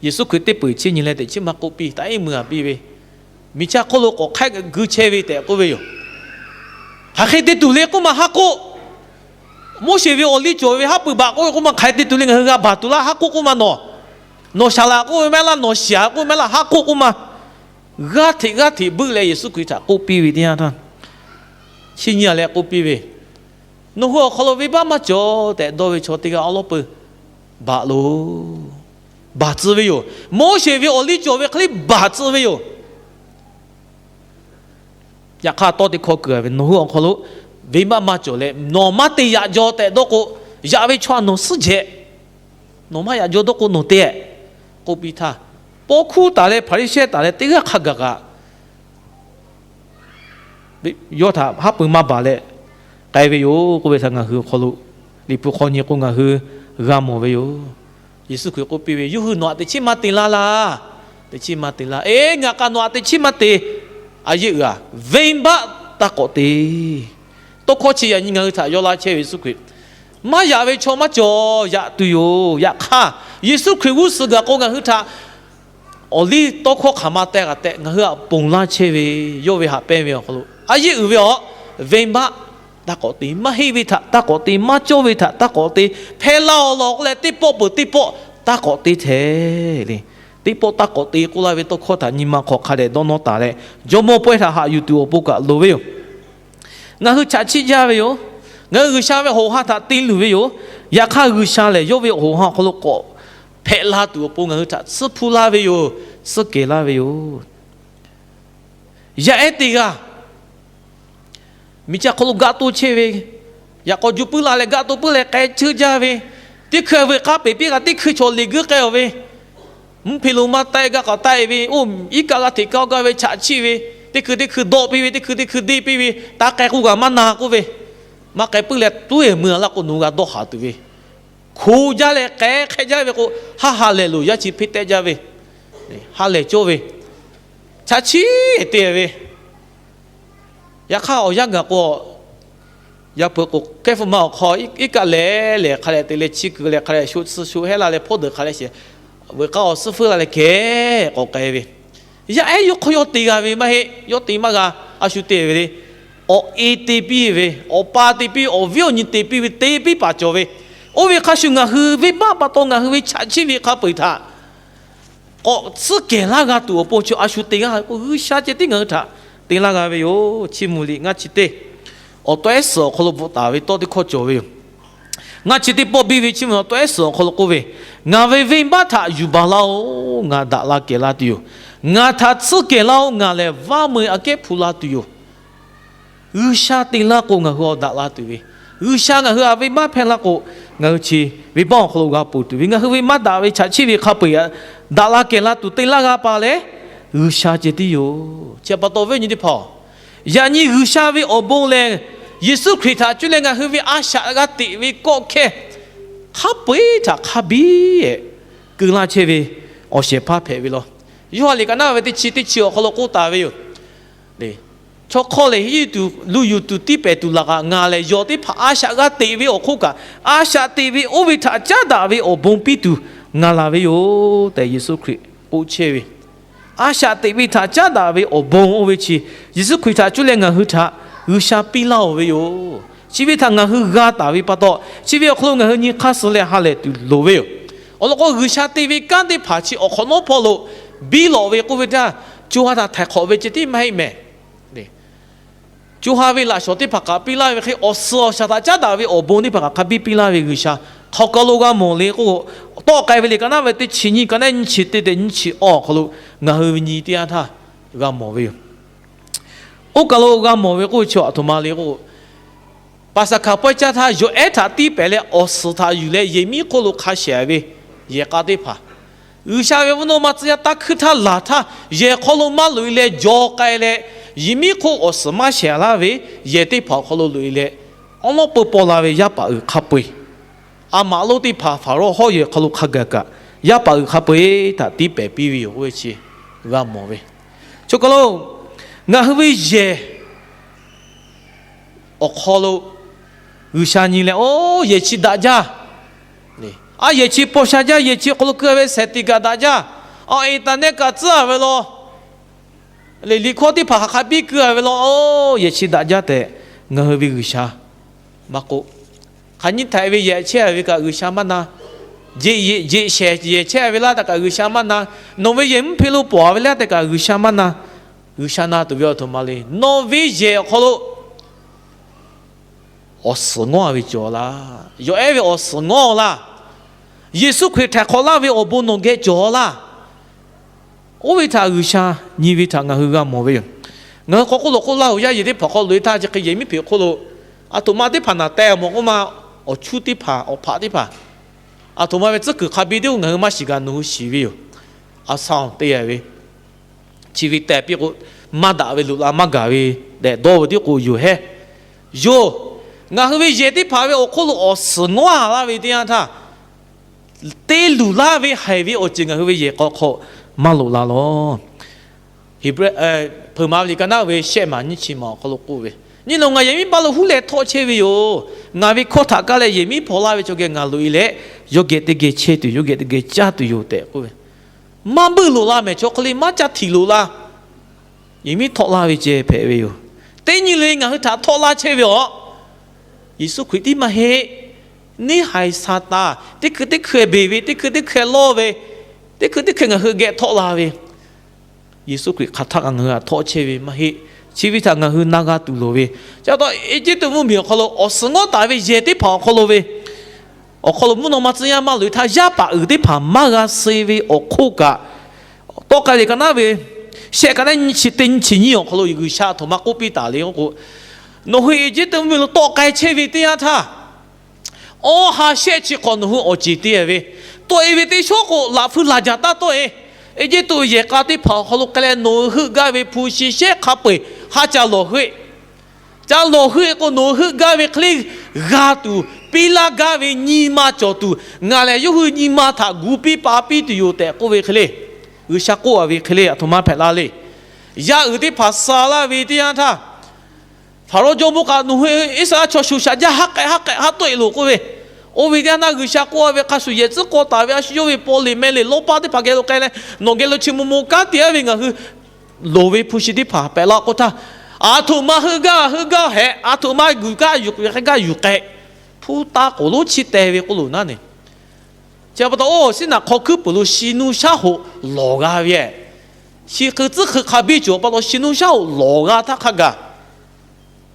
Yeˍsuˆ Hkriꞈ teˇ peuˬ chiˇ nyi leh teꞈ chiˉ maˇ k'oˆ piˇ, taˇ iˉ meuˇ a piˇ ve, miˬ chaˇ hk'oˆ lo k'awꞈ hk'aiˉ guiˇ chehˇ ve tehꞈ k'oˆ ve yoˬ. Hk'aˬ hk'e te tuˬ le k'oˆ ma haˉ k'oˆ. Moˉseˍ ve awˬ liˇ cawˬ ve haˉ pui baꞈ k'oˆ ve k'oˆ ma, hk'aˬ hk'e te tuˬ le, ngaˬ hui g'a baˬ tuˬ laˇ haˉ k'oˆ k'oˆ ma nawˬ. Nawˬ shaˍ laꞈ k'oˆ ve maˇ heˆ laˇ, nawˬ shiˍ k'oˆ ve maˇ heˆ laˇ, haˉ k'oˆ k'oˆ ma. G'aˇ hteꞈ g'aˇ hteꞈ buiˆ leh Yeˍsuˆ Hkriꞈ htaꞈ k'oˆ piˇ ve teˇ yanˇ htaˇ, chiˇ nyi a leh k'oˆ piˇ ve, Nawˬ hui awˬ hk'aw lo venˇbaˆ maˇ cawˬ tehꞈ dawˇ ve chaw teˇ g'aˇ awˉ lawˉ peuˬ baˬ loˬ. Baˬ tcuh ve yoˬ. Moˉseˍ ve awˬ liˇ cawˬ ve hk'e le baˬ tcuh ve yoˬ. Yaꞈ hk'aˇ tawˇ teˇ hkawˇ kuˬ ve, nawˬ hui awˬ hk'aw lo venˇbaˆ maˇ cawˬ leh nawˬ maˇ te yaꞈ jaw tehꞈ dawˇ k'o, yaꞈ ve chaw nawˬ suhˉ jehꞈ. Nawˬ maˇ yaꞈ jaw dawˇ k'o nawˬ te, k'oˆ piˇ htaˇ, paw hkuˇ taˍ leh Hpaˍriˍsehˇ taˍ leh teˇ g'aˇ hk'a gaˬ kaꞈ yawˇ htaꞈ haˉ pui maˇ baˬ leh k'ai ve yoˬ k'oˆ ve htaꞈ ngaˬ hui awˬ hk'aw lo, Liꞈ hpu hk'aw nyi k'o ngaˬ hui g'a mawˬ ve yoˬ. Yeˍsuˆ Hkriꞈ k'oˆ piˇ ve, Yawˇ hui nawˬ htaꞈ teꞈ chiˉ maˇ te laˇ laˇ. Teꞈ chiˉ maˇ te laˇ. Eˬ, ngaˬ kaꞈ nawˬ htaꞈ teꞈ chiˉ maˇ te. A yeˇ uiˍ a, venˇbaˆ taˇ k'awꞈ te. Tawˇ hkawˇ chi yaꞈ nyi ngaˬ hui htaꞈ yaw laˇ chehˇ ve Yeˍsuˆ Hkriꞈ, maˇ yaꞈ ve chaw maˇ cawˬ, yaꞈ tuˬ yoˬ. Yaꞈ hk'aˇ, Yeˍsuˆ Hkriꞈ g'uˇ suhˍ gaˬ k'o ngaˬ hui htaꞈ awˬ liˇ tawˇ hkawˇ hk'aˬ ma teh g'a tehꞈ ngaˬ hui htaꞈ ponˬ laˇ chehˇ ve, yawˇ ve haꞈ pehnˇ ve awˬ hk'aw lo a yeˇ uiˍ ve a, venˇbaˆ taˇ k'awꞈ te, maˇ heˆ ve htaꞈ taˇ k'awꞈ te, maˇ cawˇ ve htaꞈ taˇ k'awꞈ te, hpehˇ laˇ awˬ lawn k'oˆ leh teˇ pawˆ peuˬ teˇ pawˆ taˇ k'awꞈ te hteꞈ le. Teˇ pawˆ taˇ k'awꞈ te k'oˆ laˇ ve tawˇ hkawˇ htaꞈ nyi ma hk'awꞈ hk'a dehꞈ dawˇ nawˇ taˍ leh, jawˇmawˇ pawehˇ htaꞈ haꞈ yuˬ tuˬ awˬ pon kaꞈ loˍ ve yoˬ. Ngaˬ hui chaꞈ chiˆ jaˇ ve yoˬ. Ngaˬ hui G'uiˬsha ve awˬ hoꞈ ha htaꞈ te luˬ ve yoˬ. Yaꞈ hk'aˇ, G'uiˬsha lehˬ yawˇ ve awˬ hoꞈ ha awˬ hk'aw lo k'awꞈ hpehꞈ la tuˬ awˬ pon ngaˬ hui htaꞈ tsuhˇ hpuˇ laˇ ve yoˬ. Tsuhˇ kehˬ laˇ ve yoˬ. Yaˇ ehˉ teˇ g'aˇ miˬ chaˇ hk'aw lo gaˆ to chehˇ ve, yaꞈ k'aw ju puiˉ la leh gaˆ to puiˉ leh k'ai cheuˇ jaˇ ve, teˇ hkui veuꞈ k'aˉ peˍ piˇ kaꞈ teˇ hkui chaw liꞈ guiˇ k'ai-aˬ ve, mvuhˇ hpeˇ lo maˇ taˆ-e gaˇ k'aꞈ taˆ-e ve, oˇ iˉ kaˆ g'aˇ hteꞈ kaˆ gaˇ ve chaꞈ chiˆ ve, teˇ hkui teˇ hkui dawˆ piˇ ve, teˇ hkui teˇ hkui deˇ piˇ ve, taˇ k'ai k'o kaꞈ maˇ na k'oˆ ve, maˇ k'ai puiˉ leh tuˉ-e mui-a laˇ k'o nawˬ g'a dawˇ haˍ tuˬ ve, hko jaˇ leh k'ai hk'e jaˇ ve k'o, haˉ ha lehˬ loˬ yaˇ chi hpeˇ tehˆ jaˇ ve, ha lehˬ cawˇ ve, chaꞈ chiˆ te ve. Yaꞈ hk'aˇ awˬ yanˇ gaˬ k'o, yaˇ peuˬ k'o kehˉ hpu ma awˬ hk'aw iˉ kaˆ lehˬ lehˬ hk'a leh te leh chi kuiˬ leh hk'a leh sho tsuhˇ sho hehˉ la leh hpawˇ deuˬ hk'a leh sheˍ, veuꞈ k'aˉ awˬ suhˉ feuˉ la leh kehˉ k'awꞈ k'ai ve. Yaˇ ehˉ yawˇ hk'aw yawˇ te g'a ve maˇ heˆ, yawˇ te maˇ g'a, a shu te ve le. Awˬ e te piˇ ve, awˬ pa te piˇ, awˬ viˉ awˬ nyi te piˇ ve, te piˇ paˍ cawˬ ve. Oˇ ve hk'a shuˍ ngaˬ hui venˇbaˆ pa taw ngaˬ hui ve chaꞈ chiˆ ve hk'a peu-eˬ htaꞈ k'awꞈ tsuhˇ kehˬ laˇ g'a tuˬ awˬ pon chi a shu te g'a k'o, G'uiˬsha ceh tiˉ ngaˬ hui htaꞈ te laˇ g'a ve yoˬ. Chiˇ mvuh liꞈ ngaˇ chi teˇ awˬ tawˇ ehˉ suhˍ awˬ hk'aw lo bvuhꞈ taˍ ve tawˇ teˇ hkawˇ cawˬ ve yoˬ. Ngaˇ chi teˇ pawˆ biˇ ve chiˇ mvuh awˬ tawˇ ehˉ suhˍ awˬ hk'aw lo k'oˆ ve, Ngaˬ ve venˇbaˆ htaꞈ yuˬ baˬ laˇ-oˆ. Ngaˬ daꞈ la kehˬ la tuˬ yoˬ. Ngaˬ htaꞈ tsuhˇ kehˬ laˇ-oˆ. Ngaˬ lehˬ vaˇ meu-eˬ aꞈ kehˉ hpu la tuˬ yoˬ. G'uiˬsha te laˇ k'o ngaˬ hui awˬ daꞈ la tuˬ ve, G'uiˬsha ngaˬ hui a venˇbaˆ hpehˇ laˇ k'o, ngaˬ hui chi venˇbaˆ awˬ hk'aw lo g'a ponˬ tuˬ ve, ngaˬ hui ve maˇ daꞈ ve chaꞈ chiˆ ve hk'a peu-eˬ daꞈ la kehˬ la tuˬ te laˇ g'a pa leh, G'uiˬsha ceh tiˉ yoˬ. Chi pa taw viˉ nyi teˇ hpaˍ-oˬ, yaꞈ nyi G'uiˬsha ve awˬ bon lehˬ, Yeˍsuˆ Hkriꞈ htaꞈ cuˇ leh ngaˬ hui ve a shaꞈ g'a teꞈ ve kawˆ hkehˇ hk'a peu-eˬ htaꞈ hk'a biˇ keu laˇ chehˇ ve awˬ shehˍ hpaˇ hpehꞈ ve law. Yoˇhanˬ liꞈ ka naˉ ve teˇ chi teˇ chi awˬ hk'aw lo k'oˆ taˍ ve yoˬ. Chaw hk'aw lehˬ henˇ yuˬ tuˬ, luˬ yuˬ tuˬ, tiˇ pehˍ tuˬ laˬ kaꞈ, ngaˬ lehˬ yawˬ teˇ hpaˍ a shaꞈ g'a teꞈ ve awˬ hk'oˆ kaꞈ, a shaꞈ teꞈ ve oˇ ve htaꞈ caˉ daꞈ ve awˬ bon piˇ tuˬ ngaˬ laˬ ve yoˬ tehꞈ Yeˍsuˆ Hkriꞈ k'oˆ chehˇ ve. A shaꞈ teꞈ ve htaꞈ caˉ daꞈ ve awˬ bon oˇ ve chi Yeˍsuˆ Hkriꞈ htaꞈ cuˇ leh ngaˬ hui htaꞈ G'uiˬsha piˇ laˇ-oˬ ve yoˬ. Chi ve htaꞈ ngaˬ hui g'a taˍ ve pa taw, chi ve awˬ hk'aw lo ngaˬ hui nyi hk'aˇ suh leh ha lehˬ tuˬ loˍ ve yoˬ. Awˬ lawn k'o, G'uiˬsha te ve kanˉ teˇ hpaˍ chi awˬ hk'awꞈ nawˉ hpawˇ lo biˇ lawꞈ ve k'oˆ ve htaˇ, co ha htaꞈ htaiˍ hk'awꞈ ve ceh tiˉ maˇ heˆ mehˍ. Co ha ve laꞈ shawˍ teˇ hpaˍ kaꞈ piˇ laˇ ve hk'e, awˬ suhˍ awˬ shaˍ htaꞈ caˉ daꞈ ve awˬ bon teˇ hpaˍ kaꞈ hk'a biˇ piˇ laˇ ve G'uiˬsha hk'aˬ kaˬ lo g'a mawˬ le k'o, tawˆ k'ai ve liꞈ ka naˉ ve teˇ chi nyiˇ, ka naˉ nyiˇ chi teˇ, teˇ nyiˇ chi awˬ hk'aw lo ngaˬ hui ve nyi teˇ yanˇ htaˇ g'a mawˬ ve yoˬ. Oˇ kaˬ lo g'a mawˬ ve k'oˆ ve chi aˬ htoꞈ ma le k'o, Paˍsaˍhkaˍ pawehˇ caˇ htaˇ yawˬ ehˉ htaꞈ tiˇ pehˍ leh awˬ suhˍ htaꞈ yuˬ leh yehˬ miˉ hk'oˆ lo hk'a shehˍ ve yehˬ k'a teˇ hpaˍ, G'uiˬsha ve mvuhˇ naw ma tcuh yaˇ taˇ hkuiˇ htaˇ laˬ htaˇ yehˬ hk'aw lo maˇ loꞈ-e leh jaw k'ai leh, yehˬ miˉ hk'oˆ awˬ suhˍ maˇ shehˍ laˇ ve yehˬ teˇ hpaˍ awˬ hk'aw lo loꞈ-e leh, awˉ lawˉ peu paw la ve yaˇ paˍ uiˍ hk'a peu-eˬ, a maꞈ lonˉ teˇ hpaˍ Hpaˍrawˇ hawˉ yehˬ hk'aw lo hk'a gaˬ kaꞈ, yaˇ paˍ uiˍ hk'a peu-eˬ htaꞈ tiˇ pehˍ piˇ ve yoˬ k'oˆ ve chi g'a mawˬ ve. Chaw kaˬ lo ngaˬ hui ve yehˬ awˬ hk'aw lo G'uiˬsha nyi leh, oˇ yehˬ chi daꞈ jaˇ le. A yehˬ chi paw sha jaˇ, yehˬ chi hk'aw lo keu a ve sehˍ tiꞈ kaꞈ daꞈ jaˇ. A, internet kaꞈ tcuhˉ a ve law. Liꞈ hkawˇ teˇ hpaˍ hk'aˬ hk'a biˇ keu a ve law. Yehˬ chi daꞈ jaˇ tehꞈ ngaˬ hui ve G'uiˬsha maˇ k'oˆ. Hk'aˬ nyi htaiꞈ ve yehˬ chehˇ a ve kaꞈ G'uiˬsha maˇ na. Jeꞈ, jeꞈ shehˍ yehˬ chehˇ a ve laˇ tehꞈ kaꞈ G'uiˬsha maˇ na. Nawˬ ve yehˬ mvuhˇ hpe lo pawˍ a ve laˇ tehꞈ kaꞈ G'uiˬsha maˇ na. G'uiˬsha na tuˬ ve awˬ htoꞈ ma le. Nawˬ ve yehˬ awˬ hk'aw lo awˬ suhˍ ngawˇ a ve cawˬ laˇ. Yawˬ ehˉ ve awˬ suhˍ ngawˇ laˇ. Yeˍsuˆ Hkriꞈ htaiˍ hk'awꞈ laˇ ve awˬ bon nawˬ geh cawˬ laˇ. Oˇ ve htaꞈ G'uiˬsha nyi ve htaꞈ ngaˬ hui g'a mawˬ ve yoˬ. Ngaˬ hui k'awꞈ k'oˆ lawˬ k'oˆ laˇ-oˬ, yaˇ yehˬ teˇ hpaˍ hk'aw loꞈ e htaˇ chi hk'e yehˬ miˉ hpeꞈ hk'oˆ lo, aˬ htoꞈ ma teˇ hpaˍ naˬ teh mawˬ k'oˆ ma, awˬ chuˇ teˇ hpaˍ, awˬ hpaꞈ teˇ hpaˍ, aˬ htoꞈ ma ve tcuhˉ kuiˬ hk'a biˇ teˇ oˇ ngaˬ hui maˇ shiˍ gaˬ nawˬ hui shiˍ ve yoˬ. A saˍ te a ve chi ve tehˬ piˇ k'o, maˇ daꞈ ve loꞈ la maˇ gaˬ ve tehꞈ dawˇ ve tiˉ k'o yoˬ hehˉ. Yoˬ. Ngaˬ hui ve yehˬ teˇ hpaˍ ve awˬ hk'oˆ lo awˬ suhˍ ngawˇ a laˇ ve teˇ yanˇ htaˇ, te luˬ laˇ ve haiˬ ve awˬ ceuˬ ngaˬ hui ve yehˬ k'aw hk'aw maˇ loꞈ la lawˬ. Heuˍ, Hpeuꞈ maˍ ve liꞈ ka naˉ ve shehˆ maˬ nyiˇ chi maˬ awˬ hk'aw lo k'oˆ ve, nyi nawˬ ngaˬ yehˬ miˉ paˇ lo huˉ leh htawˆ chehˇ ve yoˬ. Ngaˬ ve hkawˇ htaꞈ kaˇ leh yehˬ miˉ hpaw laˇ ve chaw geh ngaˬ loꞈ e leh, yawˇ geh teˇ geh chehˇ tuˬ, yawˇ geh teˇ geh caˇ tuˬ yoˬ tehꞈ k'oˆ ve. Maˇ buiˇ loꞈ la mehˍ, chaw hk'e le maˇ ca htiꞈ loꞈ la. Yehˬ miˉ htawˆ laˇ ve ceh hpehꞈ ve yoˬ. Teˇ nyi le ngaˬ hui htaꞈ htawˆ laˇ chehˇ ve awˬ, Yeˍsuˆ Hkriꞈ tiˉ maˇ heˆ. Neˇ haiˬ Saˍtanˍ teˇ hkui teˇ hkui beˬ ve, teˇ hkui teˇ hkui lawˇ ve, teˇ hkui teˇ hkui ngaˬ hui geh htawˆ la ve, Yeˍsuˆ Hkriꞈ hk'aˬ htaˇ kaꞈ ngaˬ hui htaꞈ htawˆ chehˇ ve maˇ heˆ. Chi ve htaꞈ ngaˬ hui na g'a tuˬ loˍ ve. Chi pa taw Eˇjiˇtuꞈ mvuhˇmiˬ awˬ hk'aw lo awˬ suhˍ ngawˇ taˍ ve yehˬ teˇ hpaˍ awˬ hk'aw lo ve, awˬ hk'aw lo mvuhˇ naw ma tcuh yaˇ maˇ loꞈ e htaˇ, yaˇ paˍ uiˍ teˇ hpaˍ maˇ g'a suh ve awˬ hk'oˆ kaꞈ, tawˆ k'ai ve ka naˉ ve shehˆ ka naˉ nyiˇ chi teˇ nyiˇ chi nyiˇ awˬ hk'aw lo G'uiˬsha aˬ htoꞈ ma k'oˆ piˇ taˍ le k'o, nawˬ hui Eˇjiˇtuꞈ mvuhˇmiˬ lo tawˆ k'ai chehˇ ve teˇ yanˇ htaˇ, awˇ ha shehˆ chi hk'awꞈ nawˬ hui awˬ ceˬ te ve, tawˆ e ve teˇ shawˉ k'o laꞈ hpui laˬ jaˬ taˇ tawˆ e. Eˇjiˇtuꞈ yehˬ k'a teˇ hpaˍ awˬ hk'aw lo k'ai leh nawˬ hui heuˆ gaˇ ve hpu shi shehˆ hk'a peu-eˬ ha ca lawˬ hui-e. Ca lawˬ hui-e k'o, nawˬ hui heuˆ gaˇ ve hk'e le g'a tuˬ, piˇ laˇ gaˇ ve nyi ma cawˬ tuˬ, ngaˬ lehˬ yawˇ hui nyi ma htaꞈ gu piˇ pa piˇ tuˬ yoˬ tehꞈ k'oˆ ve hk'e le, G'uiˬsha k'oˆ a ve hk'e le, aˬ htoꞈ ma hpehꞈ la le. Yaˇ uiˍ teˇ hpaˍ suh laˇ ve teˇ yanˇ htaˇ, Hpaˍrawˇ jawˇmawˇ kaꞈ nawˬ hui Iˉsaˍreˍlaˆ chaw shu shaꞈ jaˇ, haˉ k'ehꞈ haˉ k'ehꞈ haˉ tawˆ e loˬ k'oˆ ve. Oˇ ve teˇ yanˇ htaˇ G'uiˬsha k'oˆ a ve, hk'a shuˍ yehˬ tcuhˉ k'aw taˍ ve a shu yawˇ ve paw leꞈ meh leꞈ lawˇ paˇ teˇ hpaˍ geh lo k'ai leh, nawˬ geh lo chi maw maw kanˉ te a ve ngaˬ hui loˍ ve hpu shi teˇ hpaˍ hpehꞈ la k'o htaˇ, aˬ htoꞈ ma heuˆ gaˇ heuˆ gaˇ hehꞈ, aˬ htoꞈ ma guˬ kaˇ yuˬ k'ai gaˇ yuˬ k'ai, hpu taˇ k'oˍ lonˉ chi teh ve k'oˆ loˬ naˉ ne. Chi pa taw, oˇ siˉ naꞈ hk'aw hkuiˉ puiˍ lo shi nu shaˉ hoꞈ lawˬ g'a ve, shi hk'eun tcuhˉ hk'eun hk'a biˇ cawˬ pa taw shi nu shaˉ hoꞈ lawˬ g'a htaˇ hk'a gaˬ,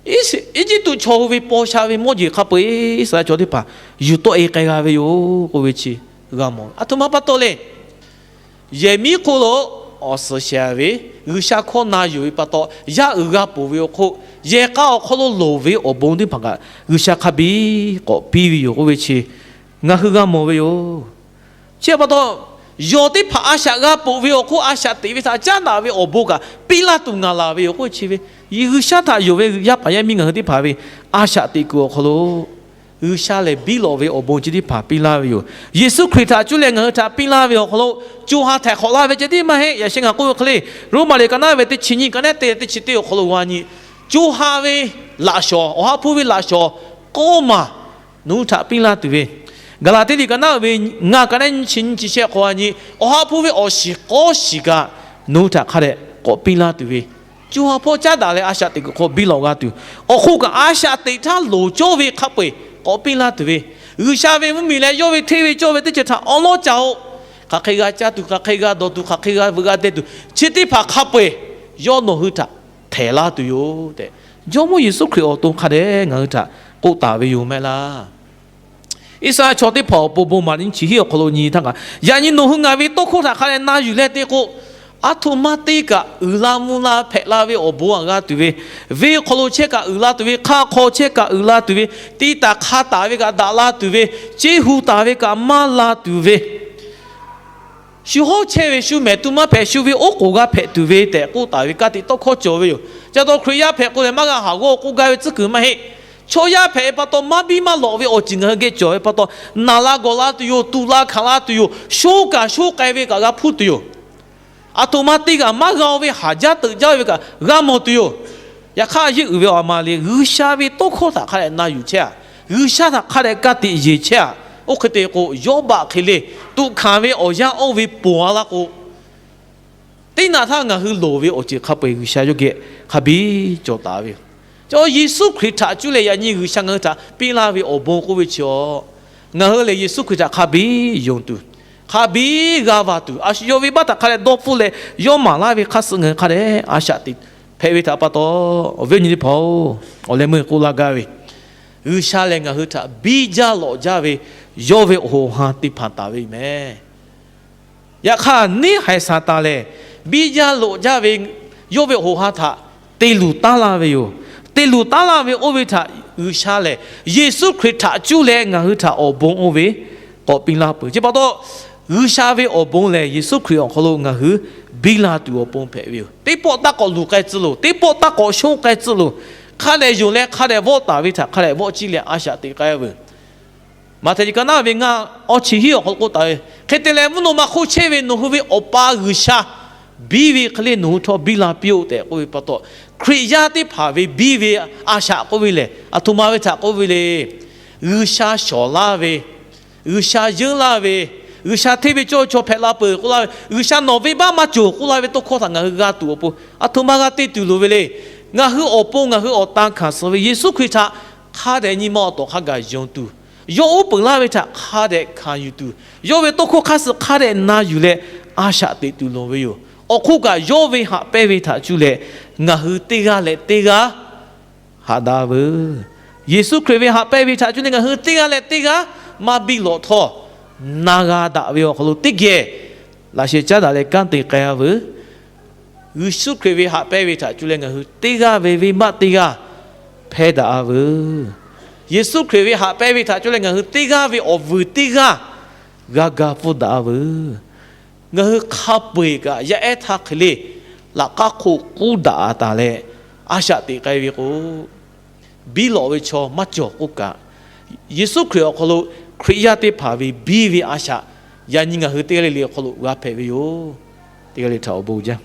Eˇjiˇtuꞈ chaw hui ve paw sha ve mawˇ jeˬ hk'a peu-eˬ Iˉsaˍreˍlaˆ chaw teˇ hpaˍ yuˬ tawˆ e k'ai g'a ve yoˬ k'oˆ ve chi g'a mawˬ. Aˬ htoꞈ ma pa taw le. Yehˬ miˉ hk'oˆ lo awˬ suhˍ shehˍ ve, G'uiˬsha hkawˇ na yuˬ ve pa taw, yaˇ uiˍ g'a ponˬ ve awˬ hk'oˆ, yehˬ k'a awˬ hk'aw lo loˍ ve awˬ bon teˇ hpaˍ kaꞈ G'uiˬsha hk'a biˇ k'awꞈ piˇ ve yoˬ k'oˆ ve chi ngaˬ hui g'a mawˬ ve yoˬ. Chi pa taw, yawˬ teˇ hpaˍ a shaꞈ g'a ponˬ ve awˬ hk'oˆ, a shaꞈ teꞈ ve htaꞈ caˉ daꞈ ve awˬ bon kaꞈ piˇ laˇ tuˬ ngaˬ laˬ ve yoˬ k'oˆ chi ve, G'uiˬsha htaꞈ yonˍ ve yaˇ paˍ yaˇ miˇ ngaˬ hui teˇ hpaˍ ve a shaꞈ teꞈ kuiˬ awˬ hk'aw lo G'uiˬsha lehˬ biˇ lawꞈ ve awˬ bon chi teˇ hpaˍ piˇ laˇ ve yoˬ. Yeˍsuˆ Hkriꞈ htaꞈ cuˇ leh ngaˬ hui htaꞈ piˇ laˇ ve awˬ hk'aw lo, co ha htaiˍ hk'awꞈ laˇ ve ceh tiˉ maˇ heˆ. Yaꞈ sheh ngaˬ k'oˆ ve hk'e le, Roˉmaꞈ liꞈ ka naˉ ve teˇ chi nyiˇ ka naˉ te teˇ chi teˇ awˬ hk'aw lo g'a nyi, co ha ve laꞈ shawˍ, Awˬ ha hpu ve laꞈ shawˍ k'awˇ maˬ nawˬ hui htaꞈ piˇ laˇ tuˬ ve, Gaˍlaˍtiˆ liꞈ ka naˉ ve ngaˬ ka naˉ nyiˇ chi nyiˇ chi shehˆ hk'aw g'a nyi, Awˬ ha hpu ve awˬ shiˍ k'awˇ shiˍ kaꞈ nawˬ hui htaꞈ hk'a dehꞈ k'awꞈ piˇ laˇ tuˬ ve, co ha hpawˇ caˉ daꞈ leh a shaꞈ teꞈ kuiˬ hk'aw biˇ lawꞈ g'a tuˬ, awˬ hk'oˆ kaꞈ a shaꞈ teꞈ htaˇ loˍ cawˇ ve hk'a peu-eˬ k'awꞈ piˇ laˇ tuˬ ve, G'uiˬsha ve mvuhˇmiˬ leh yawˇ ve hteˇ ve cawˇ ve teˇ ceuˬ htaꞈ awˉ lawˉ ca-o. Hk'aˬ hk'e g'a caˇ tuˬ, hk'aˬ hk'e g'a dawˬ tuˬ, hk'aˬ hk'e g'a veuꞈ g'a deh tuˬ, chi teˇ hpaˍ hk'a peu-eˬ yawˇ nawˬ hui htaꞈ htehˍ laˇ tuˬ yoˬ tehꞈ, Jawˇmawˇ Yeˍsuˆ Hkriꞈ awˬ to hk'a dehꞈ ngaˬ hui htaꞈ k'oˆ taˍ ve yoˬ mehˆ laˇ. Iˉsaˍreˍlaˆ chaw teˇ hpaˍ awˬ pon bon maˍ nyiˇ chi hiˆ awˬ hk'aw lo nyi htaˇ kaꞈ, yaꞈ nyi nawˬ hui ngaˬ ve tawˇ hkawˇ htaꞈ hk'a dehꞈ na yuˬ leh te k'o, aˬ htoꞈ ma te kaꞈ uiˍ la mvuh la hpehꞈ la ve awˬ bon aꞈ g'a tuˬ ve, venˇ hk'aw lo chehˇ kaꞈ uiˍ la tuˬ ve, hk'aˇ hk'aw chehˇ kaꞈ uiˍ la tuˬ ve, te taˍ hk'a taˍ ve kaꞈ daꞈ la tuˬ ve, ceˇ hu taˍ ve kaꞈ maˇ la tuˬ ve, shu hawˉ chehˇ ve shu mehˍ tu maˇ hpehꞈ, shu ve oˉ k'oˍ g'a hpehꞈ tuˬ ve tehꞈ k'oˆ taˍ ve ka tiꞈ tawˇ hkawˇ cawˬ ve yoˬ. Ca taw Hkriꞈ yaˇ hpehꞈ k'o lehˬ maˇ g'a haˍ g'awˇ k'oˆ gaˇ ve tcuhˉ kuiˬ maˇ heˆ. Chaw yaˇ hpehꞈ ve pa taw maˇ biˇ maˇ lawꞈ ve awˬ ceuˬ ngaˬ hui geh cawˬ ve pa taw, naˬ la gawˬ la tuˬ yoˬ, tuꞈ la hkanˍ la tuˬ yoˬ, sho kaꞈ sho k'ai ve kaꞈ g'a hpuˇ tuˬ yoˬ. Aˬ htoꞈ ma te kaꞈ maˇ g'a-o ve haˍ jaˇ teuꞈ jaˇ ve kaꞈ g'a mawˬ tuˬ yoˬ. Yaꞈ hk'aˇ yehˬ uiˍ ve awˬ ma le, G'uiˬsha ve tawˇ hkawˇ htaꞈ hk'a dehꞈ na yuˬ chehˇ-a. G'uiˬsha htaꞈ hk'a dehꞈ ka tiꞈ yeˬ chehˇ-a. Oˇ hk'e te k'o, Yawˇbaˆ hk'e le, tuꞈ hkanˍ ve awˬ yanˇ oˇ ve ponˬ a laˇ k'o, teˇ naꞈ htaˇ ngaˬ hui loˍ ve awˬ ceuˬ hk'a peu-eˬ G'uiˬsha yawˇ geh hk'a biˇ cawˬ taˍ ve yoˬ. Chi Yeˍsuˆ Hkriꞈ htaꞈ cuˇ leh yaꞈ nyi G'uiˬsha ngaˬ hui htaꞈ piˇ laˇ ve awˬ bon k'oˆ ve chi a, ngaˬ hui lehˬ Yeˍsuˆ Hkriꞈ htaꞈ hk'a biˇ yonˍ tuˬ, hk'a biˇ g'a vaˬ tuˬ, a shu yawˇ ve baˆ htaꞈ hk'a dehꞈ dawˇ hpfuhˆ leh yawˇ maˍ laˇ ve hk'aˇ suh ngaˬ hui hk'a dehꞈ a shaꞈ teꞈ hpehꞈ ve htaꞈ pa taw, awˬ viˉ awˬ nyi teˇ hpaˍ-oˬ, awˬ leh meuˇ k'oˆ laˇ gaˇ ve, G'uiˬsha lehˬ ngaˬ hui htaꞈ biˇ jaˇ lawꞈ jaˇ ve yawˇ ve awˬ hoꞈ ha te hpanˍ taˍ ve yoˬ meh. Yaꞈ hk'aˇ, neˇhaiˬ Saˍtanˍ lehˬ, biˇ jaˇ lawꞈ jaˇ ve yawˇ ve awˬ hoꞈ ha htaꞈ te luˬ taˉ laˇ ve yoˬ. Te luˬ taˉ laˇ ve oˇ ve htaꞈ G'uiˬsha lehˬ, Yeˍsuˆ Hkriꞈ htaꞈ cuˇ leh ngaˬ hui htaꞈ awˬ bon oˇ ve k'awꞈ piˇ laˇ peuˬ. Chi pa taw, G'uiˬsha ve awˬ bon lehˬ, Yeˍsuˆ Hkriꞈ awˬ hk'aw lo ngaˬ hui biˇ la tuˬ awˬ pon hpehꞈ ve yoˬ. Teˇ pawˆ taˇ k'awꞈ luˬ k'ai tcuh loˬ. Teˇ pawˆ taˇ k'awꞈ shonˇ k'ai tcuh loˬ. Hk'a dehꞈ yonˍ leh hk'a dehꞈ vawˆ taˍ ve htaꞈ hk'a dehꞈ vawˆ ciˇ leh a shaꞈ teꞈ k'ai-a veuˬ. Maꞈhtehˍ liꞈ ka naˉ ve ngaˇ awˇ chi hiˉ awˬ hk'aw lo k'oˆ taˍ ve, hk'e te leh mvuhˇ naw ma hk'oˆ chehˇ ve nawˬ hui ve Awˬ pa G'uiˬsha biˇ ve hk'e le nawˬ hui htawˇ biˇ la piˇ-oˆ tehꞈ k'oˆ ve pa taw, Hkriꞈ yaˇ teˇ hpaˍ ve biˇ ve a shaꞈ k'oˆ ve lehˬ, aˬ htoꞈ ma ve htaꞈ k'oˆ ve le. G'uiˬsha shawˍ laˇ ve, G'uiˬsha yeunˇ laˇ ve, G'uiˬsha hteˇ ve cawˇ ve chaw hpehꞈ la peuˬ k'oˆ laˇ ve, G'uiˬsha nawˬ venˇbaˆ maˇ cawˬ k'oˆ laˇ ve tawˇ hkawˇ htaꞈ ngaˬ hui g'a tuˬ awˬ pon, aˬ htoꞈ ma g'a te tuˬ loˍ ve le. Ngaˬ hui awˬ pon ngaˬ hui awˬ tan hkanˍ suh ve Yeˍsuˆ Hkriꞈ htaꞈ hk'a dehꞈ nyi ma awˬ tawˍ hk'a gaˬ yonˍ tuˬ, yawˇ uˉ peunˍ laˇ ve htaꞈ hk'a dehꞈ hkanˍ yuˬ tuˬ, yawˇ ve tawˇ hkawˇ hk'aˇ suh hk'a dehꞈ na yuˬ leh a shaꞈ teꞈ tuˬ loˍ ve yoˬ. Awˬ hk'oˆ kaꞈ, yawˇ ve haꞈ pehnˇ ve htaꞈ cuˇ leh ngaˬ hui teˇ g'aˇ leh teˇ g'aˇ haꞈ daꞈ veuˬ. Yeˍsuˆ Hkriꞈ ve haꞈ pehnˇ ve htaꞈ cuˇ leh ngaˬ hui teˇ g'aˇ leh teˇ g'aˇ maˇ biˇ lawꞈ htawˇ, na g'a daꞈ ve awˬ hk'aw lo teˇ geh laꞈ sheh caˉ daꞈ leh kanˉ te k'ai-a veuˬ. Yeˍsuˆ Hkriꞈ ve haꞈ pehnˇ ve htaꞈ cuˇ leh ngaˬ hui teˇ g'aˇ ve venˇbaˆ teˇ g'aˇ hpehˇ daꞈ-a veuˬ. Yeˍsuˆ Hkriꞈ ve haꞈ pehnˇ ve htaꞈ cuˇ leh ngaˬ hui teˇ g'aˇ ve awˬ vuiˬ teˇ g'aˇ g'a ga pfuhˇ daꞈ-a veuˬ. Ngaˬ hui hk'a peu-eˬ kaꞈ yaˇ ehˉ htaˇ hk'e le laꞈ k'aˉ hk'oˆ k'uˉ daꞈ-a taˍ leh, a shaꞈ teꞈ k'ai ve k'o, biˇ lawꞈ ve chaw maˇ cawˬ k'oˆ kaꞈ, Yeˍsuˆ Hkriꞈ awˬ hk'aw lo Hkriꞈ yaˇ teˇ hpaˍ ve biˇ ve a shaꞈ yaꞈ nyi ngaˬ hui teˇ g'aˇ le le awˬ hk'aw lo g'a hpehꞈ ve yoˬ. Teˇ g'aˇ le htaꞈ awˬ bon jaˇ.